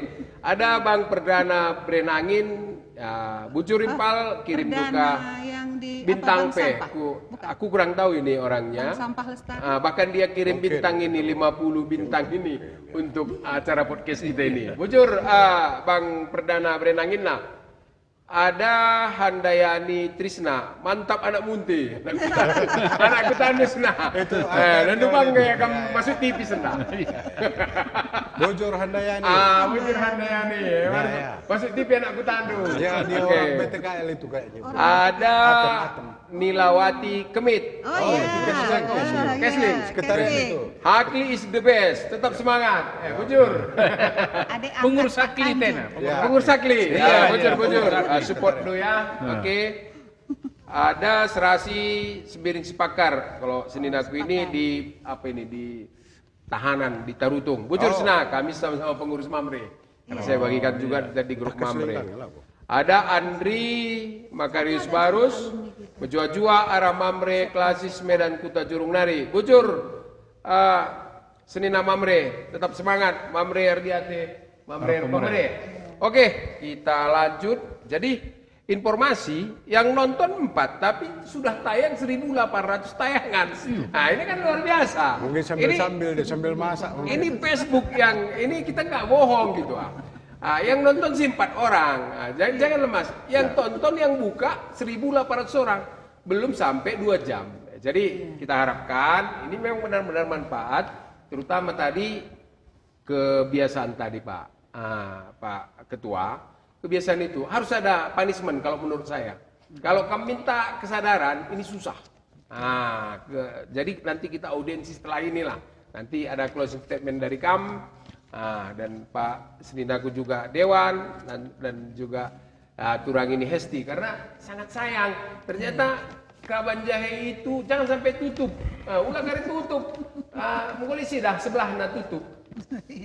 Ada Bang Perdana Brenangin, ya, bujur Ah, impal, kirim Perdana juga yang di, apa, bintang bank pe. sampah? Ku, Bukan. aku kurang tahu ini orangnya. Bank sampah Lestari. Ah, bahkan dia kirim Oke. bintang ini, lima puluh bintang ini Oke, oke. untuk acara podcast kita ini. Bujur, ah, Bang Perdana Brenangin, nah. Ada Handayani Trisna, mantap anak Munte. Anak Kutandus, nah. Itu Eh, anak dan Jawanya. bangga ya, kamu Ya, ya. masuk T V, Senang. Bujur Handayani. Ah, bujur Handayani. Ya, Masuk, ya. masuk T V anak Kutandus. Ya, dia Oke. orang B T K L itu kayaknya. Ada Atem, Atem. Nilawati Kemit. Oh, Oh, iya. itu Kesling. Ah, Kesling. Sekretaris Kesling. itu. Hakli is the best. Tetap semangat. Eh, bujur. Adik Pengurus angkat Hakli kami. tena. Ya. Pengurus Hakli. Iya, Ya, iya. bujur, bujur. Pengurus Hakli. Ah, support dulu ya. Hmm. Oke. Ada Serasi Sembiring Sipakar. Kalau Seninaku ini Sipakar. di, apa ini, di tahanan, di Tarutung. Bujur, Oh. Sena, kami sama-sama pengurus Mamre. Karena Iya. saya bagikan juga Iya. tadi grup Pakai Mamre. selendang, ya, lah, Bu. Ada Andri Makarius Ada Barus, alumni kita. Mejuah-juah arah Mamre Klasis Medan Kuta Jurung nari. Bujur, eh, Senina Mamre, tetap semangat. Mamre Ardiate, Mamre Arkomre. Arkomre. Oke, kita lanjut. Jadi, informasi yang nonton empat, tapi sudah tayang seribu delapan ratus tayangan. Iya. Nah, ini kan luar biasa. Mungkin sambil-sambil Ini deh, sambil masak mungkin. ini Facebook yang, ini kita nggak bohong gitu, ah. Ah, yang nonton sih empat orang. Ah, jangan, jangan lemas. Yang Ya. tonton, yang buka seribu delapan ratus orang. Belum sampai dua jam. Jadi, Iya. kita harapkan ini memang benar-benar manfaat, terutama tadi kebiasaan tadi, Pak. Ah, Pak Ketua, kebiasaan itu harus ada punishment kalau menurut saya. Kalau kamu minta kesadaran, ini susah. Ah, ke-, jadi nanti kita audiensi setelah inilah. Nanti ada closing statement dari kam, ah, dan Pak Seninaku juga Dewan, dan, dan juga, ah, turang ini Hesti. Karena sangat sayang, ternyata Kaban Jahe itu jangan sampai tutup. Ah, ulang kali tutup. Ah, mengkolisi dah sebelahna tutup.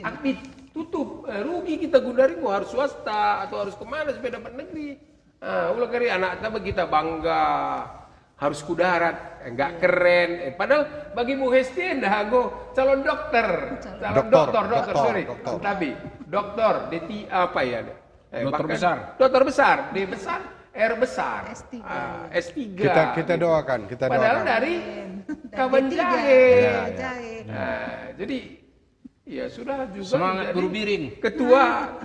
Aktif tutup. Eh, rugi kita gundari, harus swasta atau harus kemana supaya dapat negeri. Ah, ulang kali anak kita bagi kita bangga, harus ku darat, eh, nggak Iya. keren. Eh, padahal bagi Bu Hesti endah, aku calon dokter. Calon Calon dokter, dokter, dokter, dokter, sorry. dokter. Tapi dokter, D T apa ya? Eh, Dokter bahkan besar. dokter besar, D besar, R besar. S tiga. Ah, S tiga. Kita, kita doakan, kita Padahal doakan. dari Amin. Dan Kaban D tiga, Jahe. Iya, iya. Jahe. Nah, jadi, ya sudah juga Semangat menjadi guru biring. ketua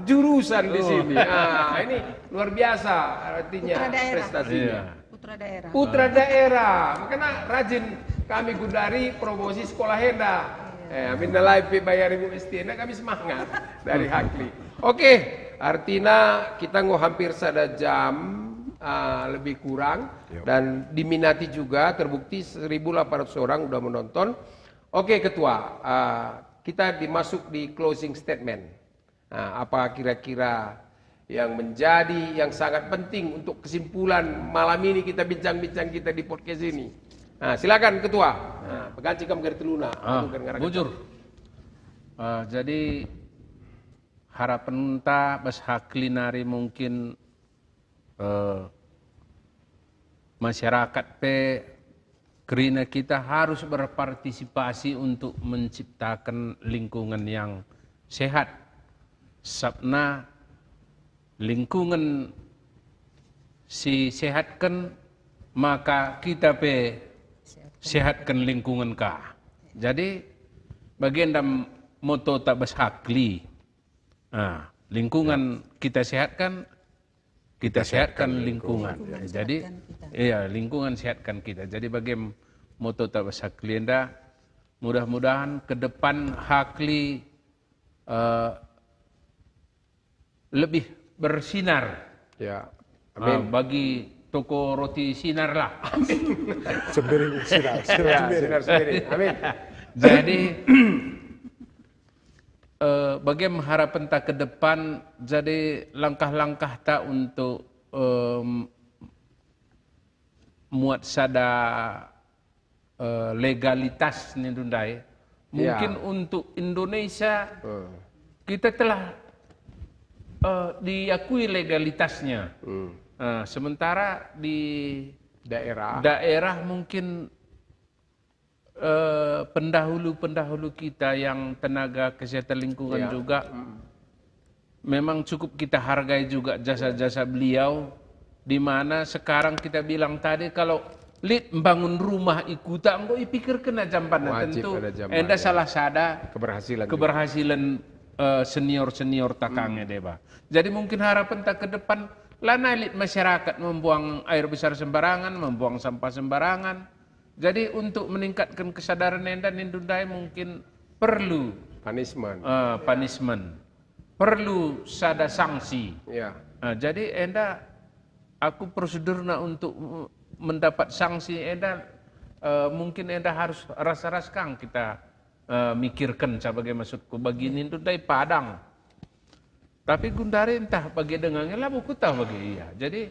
jurusan di Oh. sini. Ah, ini luar biasa artinya Putra daerah. prestasinya. Iya. Putra daerah. Putra daerah. Makanya rajin kami gundari promosi sekolah enda. Iya. Eh, amin nalai pe bayar Ibu Esti, enda kami semangat dari Hakli. Oke, artinya kita enggo hampir sada jam, ah, lebih kurang. Yuk. Dan diminati juga, terbukti seribu delapan ratus orang udah menonton. Oke, Ketua, ah, kita dimasuk di closing statement. Nah, apa kira-kira yang menjadi, yang sangat penting untuk kesimpulan malam ini kita bincang-bincang kita di podcast ini? Nah, silakan, Ketua. Nah, peganci kam kari teluna. Ah, Aku kan ngarang bujur. Eh, jadi harapenta bas Hakli nari mungkin, eh, masyarakat pe kerina kita harus berpartisipasi untuk menciptakan lingkungan yang sehat. Sabna lingkungan si sehatken, maka kita pe sehatken lingkungan ka. Jadi, bagenda motota bas Hakli. Ah, lingkungan Ya. kita sehatkan, kita sehatkan lingkungan. Lingkungan. Jadi, sehatkan kita. Iya, lingkungan sehatkan kita. Jadi, bagi moto ta bas Hakli enda, mudah-mudahan ke depan Hakli, eh, lebih bersinar. Ya. Ah, amin. Bagi toko roti Sinar lah. Sembiring Sinar, Sinar. Ya, Sembiring. Sinar Sembiring. Amin. Jadi, eh, bagaimana harapan ta ke depan, jadi langkah-langkah ta untuk, em, muat sada, eh, legalitas nindu ndai. Ya. Mungkin untuk Indonesia, hmm, kita telah, eh, diakui legalitasnya. Hmm. Eh, sementara di daerah, daerah mungkin, eh, pendahulu-pendahulu kita yang tenaga kesehatan lingkungan, ya, juga, mm, memang cukup kita hargai juga jasa-jasa beliau, di mana sekarang kita bilang tadi, kalau lit mbangun rumah i kuta, enggo ipikirken jambanna. Wajib tentu ada jambanna. Enda salah sada keberhasilan juga, keberhasilan, eh, senior-senior ta ka nge deba. Jadi mungkin harapan ta ke depan, lanai lit masyarakat membuang air besar sembarangan, membuang sampah sembarangan. Jadi, untuk meningkatkan kesadaran enda, nindu ndai mungkin perlu, punishment, eh, punishment. Perlu sada sanksi. Ya. Eh, jadi enda, aku prosedurna untuk, mm, mendapat sanksi enda, eh, mungkin enda harus ras-ras kang kita, eh, mikirken, sebagai maksudku, bagi nindu ndai padang. Tapi gundari ntah bage denga nge labo kutah bage ia. Jadi,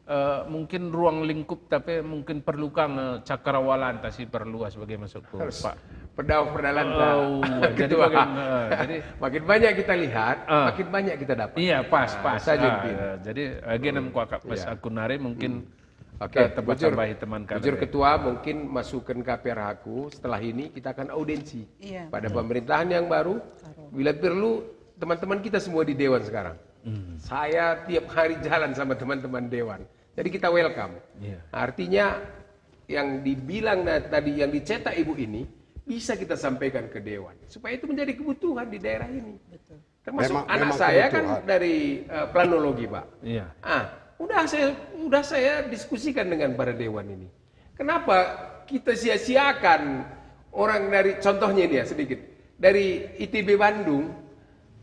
eh, mungkin ruang lingkup, tapi mungkin perlu kang, eh, cakrawala ntah si perluas bage maksudku, harus Pak. Pedauh perdalan, Pak. Oh, jadi Ketua. Bagaimana, eh, jadi makin banyak kita lihat, ah, makin banyak kita dapat. Iya, pas, ah, pas. Saja, ah, Pin. Eh, jadi, eh, gini, hmm, kuakap pas, iya, aku nari mungkin, hmm, oke, kita tambah-tambahi teman kami. Bujur, Ketua, mungkin masukan K P R H ku, setelah ini kita akan audiensi, iya, pada pemerintahan yang baru. Baru. Bila perlu, teman-teman kita semua di dewan sekarang. Hmm. Saya tiap hari jalan sama teman-teman dewan. Jadi kita welcome. Iya. Artinya, yang dibilang na-, tadi, yang dicetak Ibu ini, bisa kita sampaikan ke dewan. Supaya itu menjadi kebutuhan di daerah ini. Betul. Termasuk memang, anak memang saya kan kebutuhan. Dari, eh, planologi, Pak. Iya. Ah, udah saya, udah saya diskusikan dengan para dewan ini. Kenapa kita sia-siakan orang dari, contohnya ini ya, sedikit, dari I T B Bandung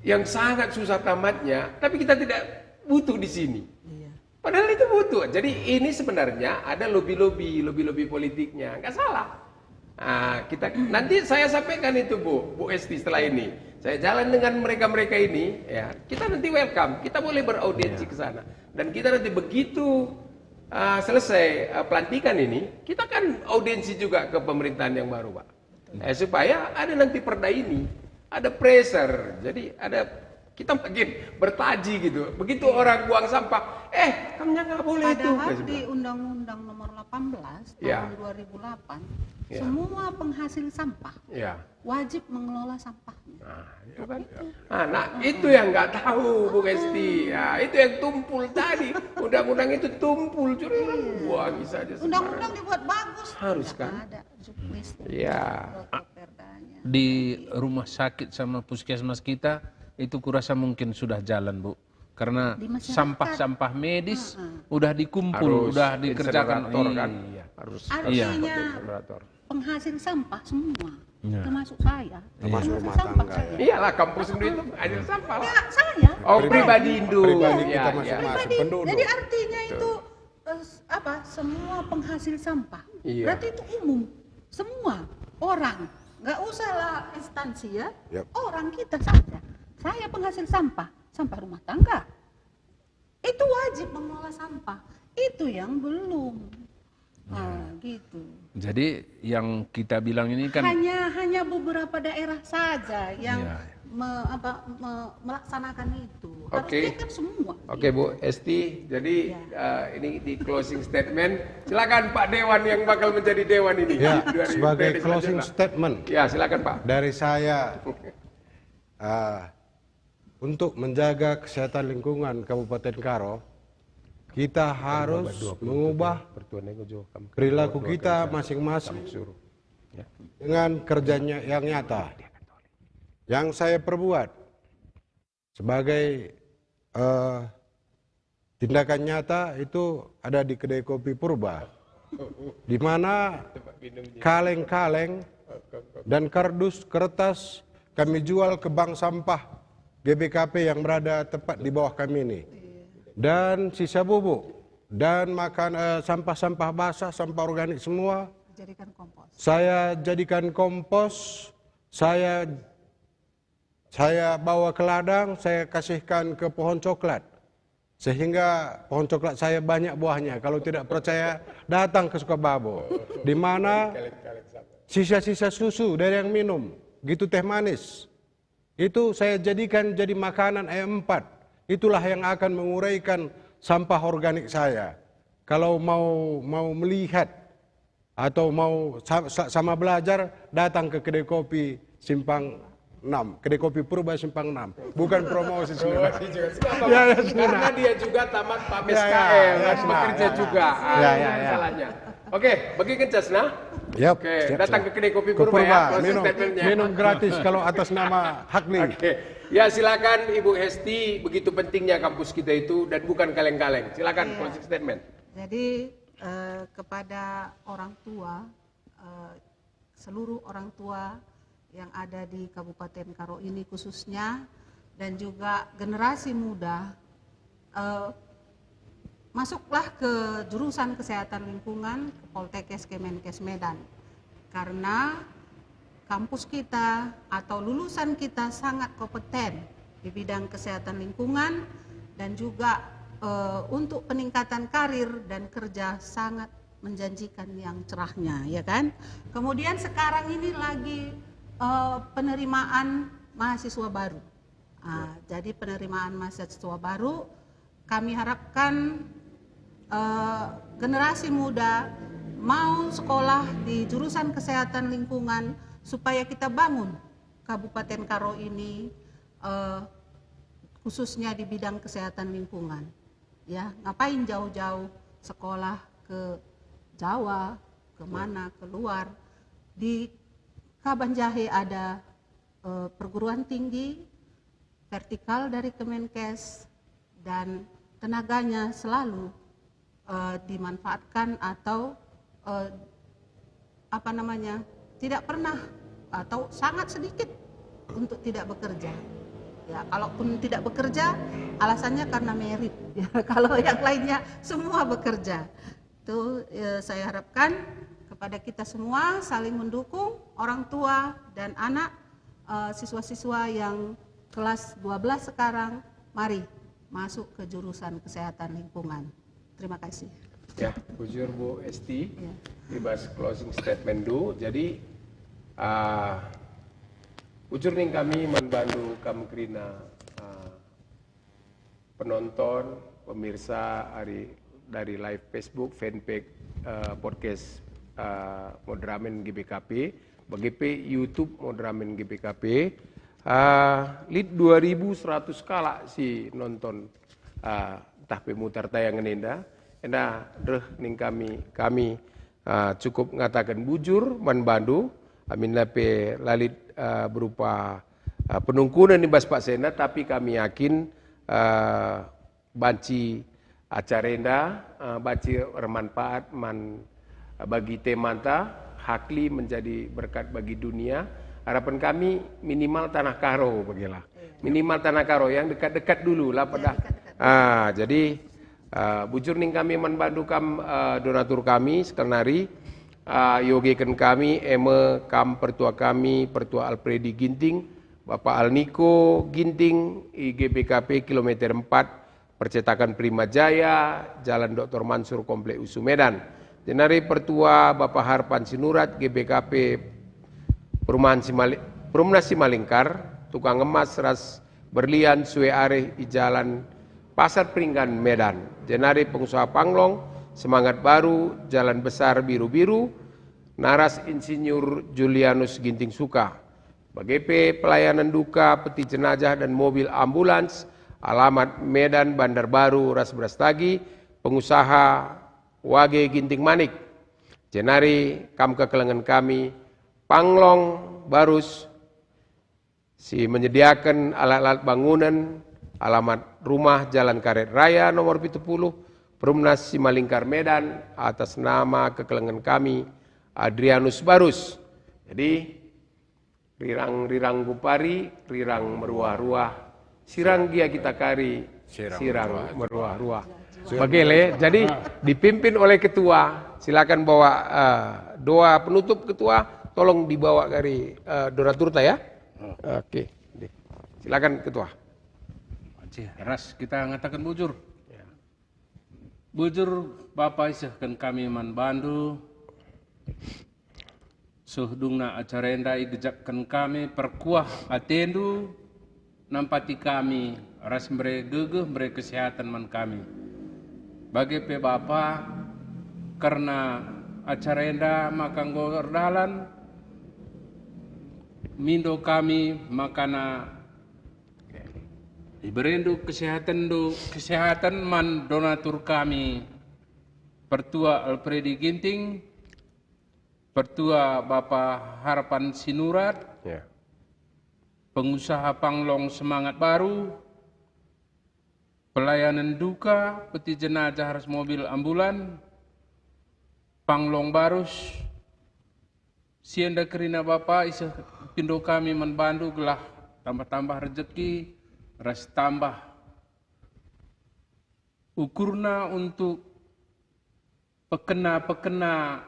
yang sangat susah tamatnya, tapi kita tidak butuh di sini. Iya. Padahal itu butuh. Jadi ini sebenarnya ada lobi-lobi, lobi-lobi politiknya, nggak salah. Ah, kita nanti saya sampaikan itu, Bu, Bu Esti, setelah ini. Saya jalan dengan mereka-mereka ini, ya. Kita nanti welcome, kita boleh beraudiensi, iya, ke sana. Dan kita nanti begitu, ah, selesai, ah, pelantikan ini, kita kan audiensi juga ke pemerintahan yang baru, Pak. Betul. Eh, supaya ada nanti perda ini, ada pressure. Jadi ada, kita makin bertaji gitu. Begitu orang buang sampah, "Eh, kamu nggak boleh itu." Padahal di Undang-Undang Nomor delapan belas, ya, tahun dua ribu delapan, ya, semua penghasil sampah, ya, wajib mengelola sampahnya. Nah, itu kan. Itu. Ah, nah, itu yang nggak tahu, Bu Kesti. Ya, itu yang tumpul tadi. Undang-undang itu tumpul, cuma, iya, buang saja sembarangan. Undang-undang dibuat bagus, harus, tidak, kan, ada juknisnya, iya, protokol perdanya. Di rumah sakit sama puskesmas kita, itu kurasa mungkin sudah jalan, Bu. Karena di masyarakat, sampah-sampah medis, heeh, udah dikumpul, harus udah dikerjakan. Insenerator, kan? Iya. Harus, iya, harus pakai insenerator. Artinya, penghasil sampah semua, ya, termasuk saya. Termasuk, iya, rumah tangga, saya. Iyalah, kampus itu penghasil sampah lah. Ya, saya. Oh, pribadi, pribadi Indu. Pribadi kita, ya, masing-masing, pribadi. Penduduk. Jadi artinya itu, betul, eh, s-, apa, semua penghasil sampah. Iya. Berarti itu umum. Semua orang. Nggak usahlah instansi, ya. Yap. Orang kita saja. Saya penghasil sampah. Sampah rumah tangga. Itu wajib mengelola sampah. Itu yang belum. Ya. Ah, gitu. Jadi yang kita bilang ini kan hanya, hanya beberapa daerah saja yang, ya, me-, apa, me-, melaksanakan itu. Oke. Harusnya kan semua. Oke, gitu. Bu Esti, jadi, ya, eh, ini di closing statement. Silakan Pak Dewan yang bakal menjadi Dewan ini. Ya, di dua ribu dua puluh sebagai closing statement. Ya, silakan, Pak. Dari saya, eh, untuk menjaga kesehatan lingkungan Kabupaten Karo, kita harus mengubah perilaku kita masing-masing dengan kerjanya yang nyata. Yang saya perbuat sebagai, eh, Tindakan nyata itu ada di kedai kopi Purba, di mana kaleng-kaleng dan kardus kertas kami jual ke bank sampah G B K P yang berada tepat di bawah kami ini. Dan sisa bubuk dan makan, eh, sampah-sampah basah, sampah organik semua, Jadikan kompos. Saya jadikan kompos, saya saya bawa ke ladang, saya kasihkan ke pohon coklat. Sehingga pohon coklat saya banyak buahnya. Kalau tidak percaya, datang ke Sukababo. Di mana sisa-sisa susu dari yang minum, gitu teh manis. Itu saya jadikan jadi makanan ayam empat. Itulah yang akan menguraikan sampah organik saya. Kalau mau mau melihat atau mau sa- sa- sama belajar, datang ke kedai kopi Simpang enam, kedai kopi Purba Simpang enam. Bukan promosi sebenarnya. Promosi juga. Nggak apa-apa. Ya, ya, karena sebenarnya. Dia juga tamat P A M S K M, ya, ya, kan, ya, bekerja ya, juga. Ah, ya, ya, ya. Masalahnya. Oke, bagi kencas nah. Yap, Oke, siap, datang siap. Ke kedai kopi Ke Purba, ya, Purba, closing minum, statementnya. Minum gratis kalau atas nama Hakli. Oke. Ya, silakan Ibu Hesti, begitu pentingnya kampus kita itu dan bukan kaleng-kaleng. Silakan, iya, closing statement. Jadi, eh, kepada orang tua, eh, seluruh orang tua yang ada di Kabupaten Karo ini khususnya, dan juga generasi muda, eh, masuklah ke jurusan kesehatan lingkungan ke Poltekkes Kemenkes Medan. Karena kampus kita atau lulusan kita sangat kompeten di bidang kesehatan lingkungan dan juga, eh, untuk peningkatan karir dan kerja sangat menjanjikan yang cerahnya, ya kan? Kemudian sekarang ini lagi, eh, penerimaan mahasiswa baru. Ah, jadi penerimaan mahasiswa baru, kami harapkan, eh, generasi muda mau sekolah di jurusan kesehatan lingkungan supaya kita bangun Kabupaten Karo ini, eh, khususnya di bidang kesehatan lingkungan. Ya, ngapain jauh-jauh sekolah ke Jawa, ke mana, ke luar? Di Kabanjahe ada, eh, perguruan tinggi vertikal dari Kemenkes dan tenaganya selalu, eh, dimanfaatkan atau, eh, apa namanya, tidak pernah atau sangat sedikit untuk tidak bekerja. Ya, kalaupun tidak bekerja, alasannya karena merit. Ya, kalau yang lainnya semua bekerja. Itu, eh, saya harapkan kepada kita semua saling mendukung, orang tua dan anak, eh, siswa-siswa yang kelas dua belas sekarang, mari masuk ke jurusan kesehatan lingkungan. Terima kasih. Ya, bujur Bu Esti, Ya. ibas closing statement dulu. Jadi, ah, bujur ning kami man bandu kam kerina, ah, penonton, pemirsa ari dari live Facebook, fanpage, eh, podcast, eh, Moderamen G B K P, bage pe YouTube Moderamen G B K P. Eh, lit dua ribu seratus kalak si nonton, eh, ntah pe mutar tayangen enda. Enda reh ning kami, kami, eh, cukup ngataken bujur man bandu, aminna pe la lit, eh, berupa, eh, penungkunen i bas paksa enda, tapi kami yakin, eh, banci acara enda, eh, banci ermanfaat man, eh, bagi temanta, Hakli menjadi berkat bagi dunia. Harapan kami minimal Tanah Karo, bagilah. Minimal Tanah Karo yang dekat-dekat dulu lah, pedah. Ah, jadi, eh, bujur ning kami man bandu kam, eh, donatur kami sekalnari, eh, iogeken kami, e me kam pertua kami, Pertua Alfredi Ginting, Bapak Alniko Ginting, i G B K P kilometer empat, percetakan Prima Jaya, Jalan Doktor Mansur, Komplek Usu, Medan. Jenari pertua Bapak Harpan Sinurat, G B K P Perumahan Simali-, Perumnas Simalingkar, tukang emas ras berlian sue areh i Jalan Pasar Peringgan, Medan. Jenari pengusaha Panglong, Semangat Baru, Jalan Besar Biru-Biru, naras Insinyur Julianus Ginting Suka. Bage pe pelayanan duka, peti jenazah dan mobil ambulans, alamat Medan, Bandar Baru, ras Brastagi, pengusaha Wage Ginting Manik. Jenari kam kekelengen kami, Panglong Barus, si menyediaken alat-alat bangunen, Alamat rumah Jalan Karet Raya nomor pitu puluh, Perumnas Simalingkar, Medan, atas nama kekelengen kami, Adrianus Barus. Jadi, rirang-rirang gupari, rirang meruah-ruah, sirang gia kita kari, sirang sirang meruah-ruah. Meruah-ruah. Bagele, jadi dipimpin oleh ketua. Silakan bawa, eh, doa penutup ketua, tolong dibawa dari, eh, donaturta ya. Oke, deh. Silakan ketua. Aceh, ras kita ngataken bujur. Ya. Bujur Bapa, isehken kami man bandu. Seh dungna acara enda igejakken kami perkuah atendu, nampati kami, ras mbere gegeh, mbere kesehatan man kami. Bage pe Bapa, kerna acara enda maka enggo erdalan, mindo kami makana iberendu kesehatenndu, kesehatan man donatur kami, Pertua Alfredi Ginting, Pertua Bapa Harapan Sinurat, Ya. Pengusaha Panglong Semangat Baru, pelayanan duka, peti jenazah ras mobil ambulan, Panglong Barus, si enda kerina Bapa, iseh pindo kami man bandu gelah tambah-tambah rejeki ras tambah ukurna untuk pekena-pekena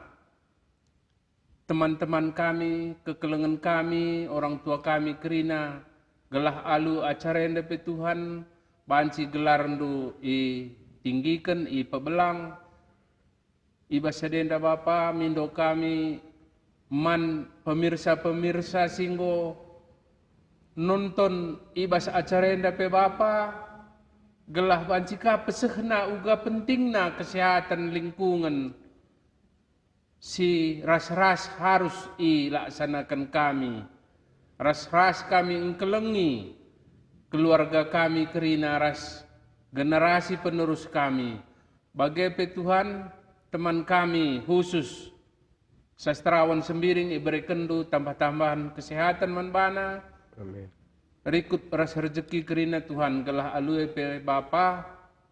teman-teman kami, kekelengen kami, orang tua kami kerina, gelah alu acara enda pe Tuhan, banci gelarndu itinggiken, ipebelang, i bas sada enda Bapa, mindo kami man pemirsa-pemirsa si enggo nonton i bas acara enda pe Bapa, gelah banci ka pesehna uga pentingna kesehatan lingkungan si ras-ras harus ilaksanaken kami. Ras-ras kami engkelengi keluarga kami kerina ras generasi penerus kami. Bage pe Tuhan, teman kami khusus Sastrawan Sembiring iberekenndu tambah-tambahan kesehatan man bana. Amin. Rikut ras rejeki kerina Tuhan, gelah alu e pe Bapa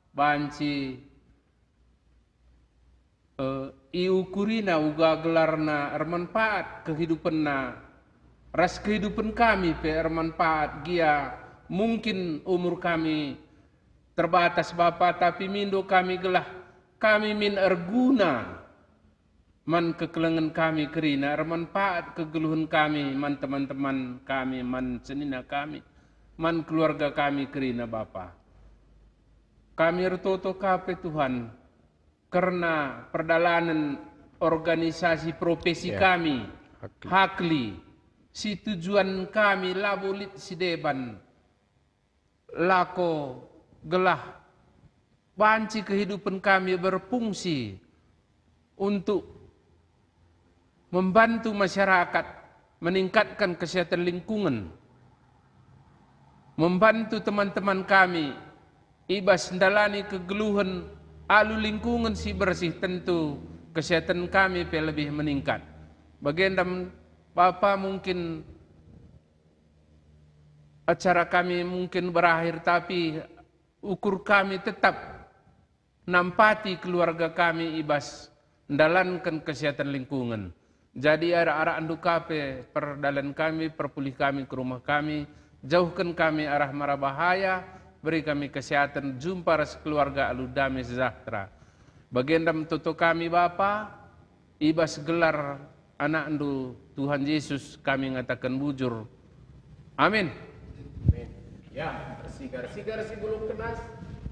banci, eh, iukurina uga gelarna ermanfaat kehidupenna, ras kehidupen kami pe ermanfaat gia. Mungkin umur kami terbatas Bapa, tapi mindo kami gelah kami min erguna man kekelengen kami kerina, ermanfaat kegeluhen kami man teman-teman kami, man senina kami, man keluarga kami kerina Bapa. Kami ertoto ka pe Tuhan, kerna perdalanen organisasi profesi Ya. kami, Hakli. Hakli, si tujuan kami labo lit si deban, lako gelah banci kehidupen kami berfungsi untuk membantu masyarakat meningkatkan kesehatan lingkungan, membantu teman-teman kami i bas ndalani kegeluhen alu lingkungan si bersih, tentu kesehatan kami pe lebih meningkat. Bagenda Bapa, mungkin acara kami mungkin berakhir, tapi ukur kami tetap nampati keluarga kami i bas ndalanken kesehatan lingkungan. Jadi arak-arakndu ka pe perdalan kami, perpulih kami ke rumah kami, jauhken kami arah mara bahaya, beri kami kesehatan, jumpa ras keluarga alu damai sejahtera. Bagenda metoto kami Bapa, i bas gelar AnakNdu, Tuhan Yesus, kami ngataken bujur. Amin. Amin. Ya, ersigar-sigar si bulung kenas,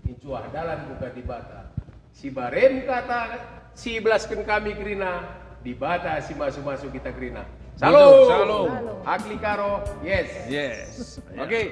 incuah dalan muka Dibata. Si baren kata si ibelasken kami kerina, Dibata si masu-masu kita kerina. Bujur, Salom. Salom. Hakli Karo, yes. Yes. Oke.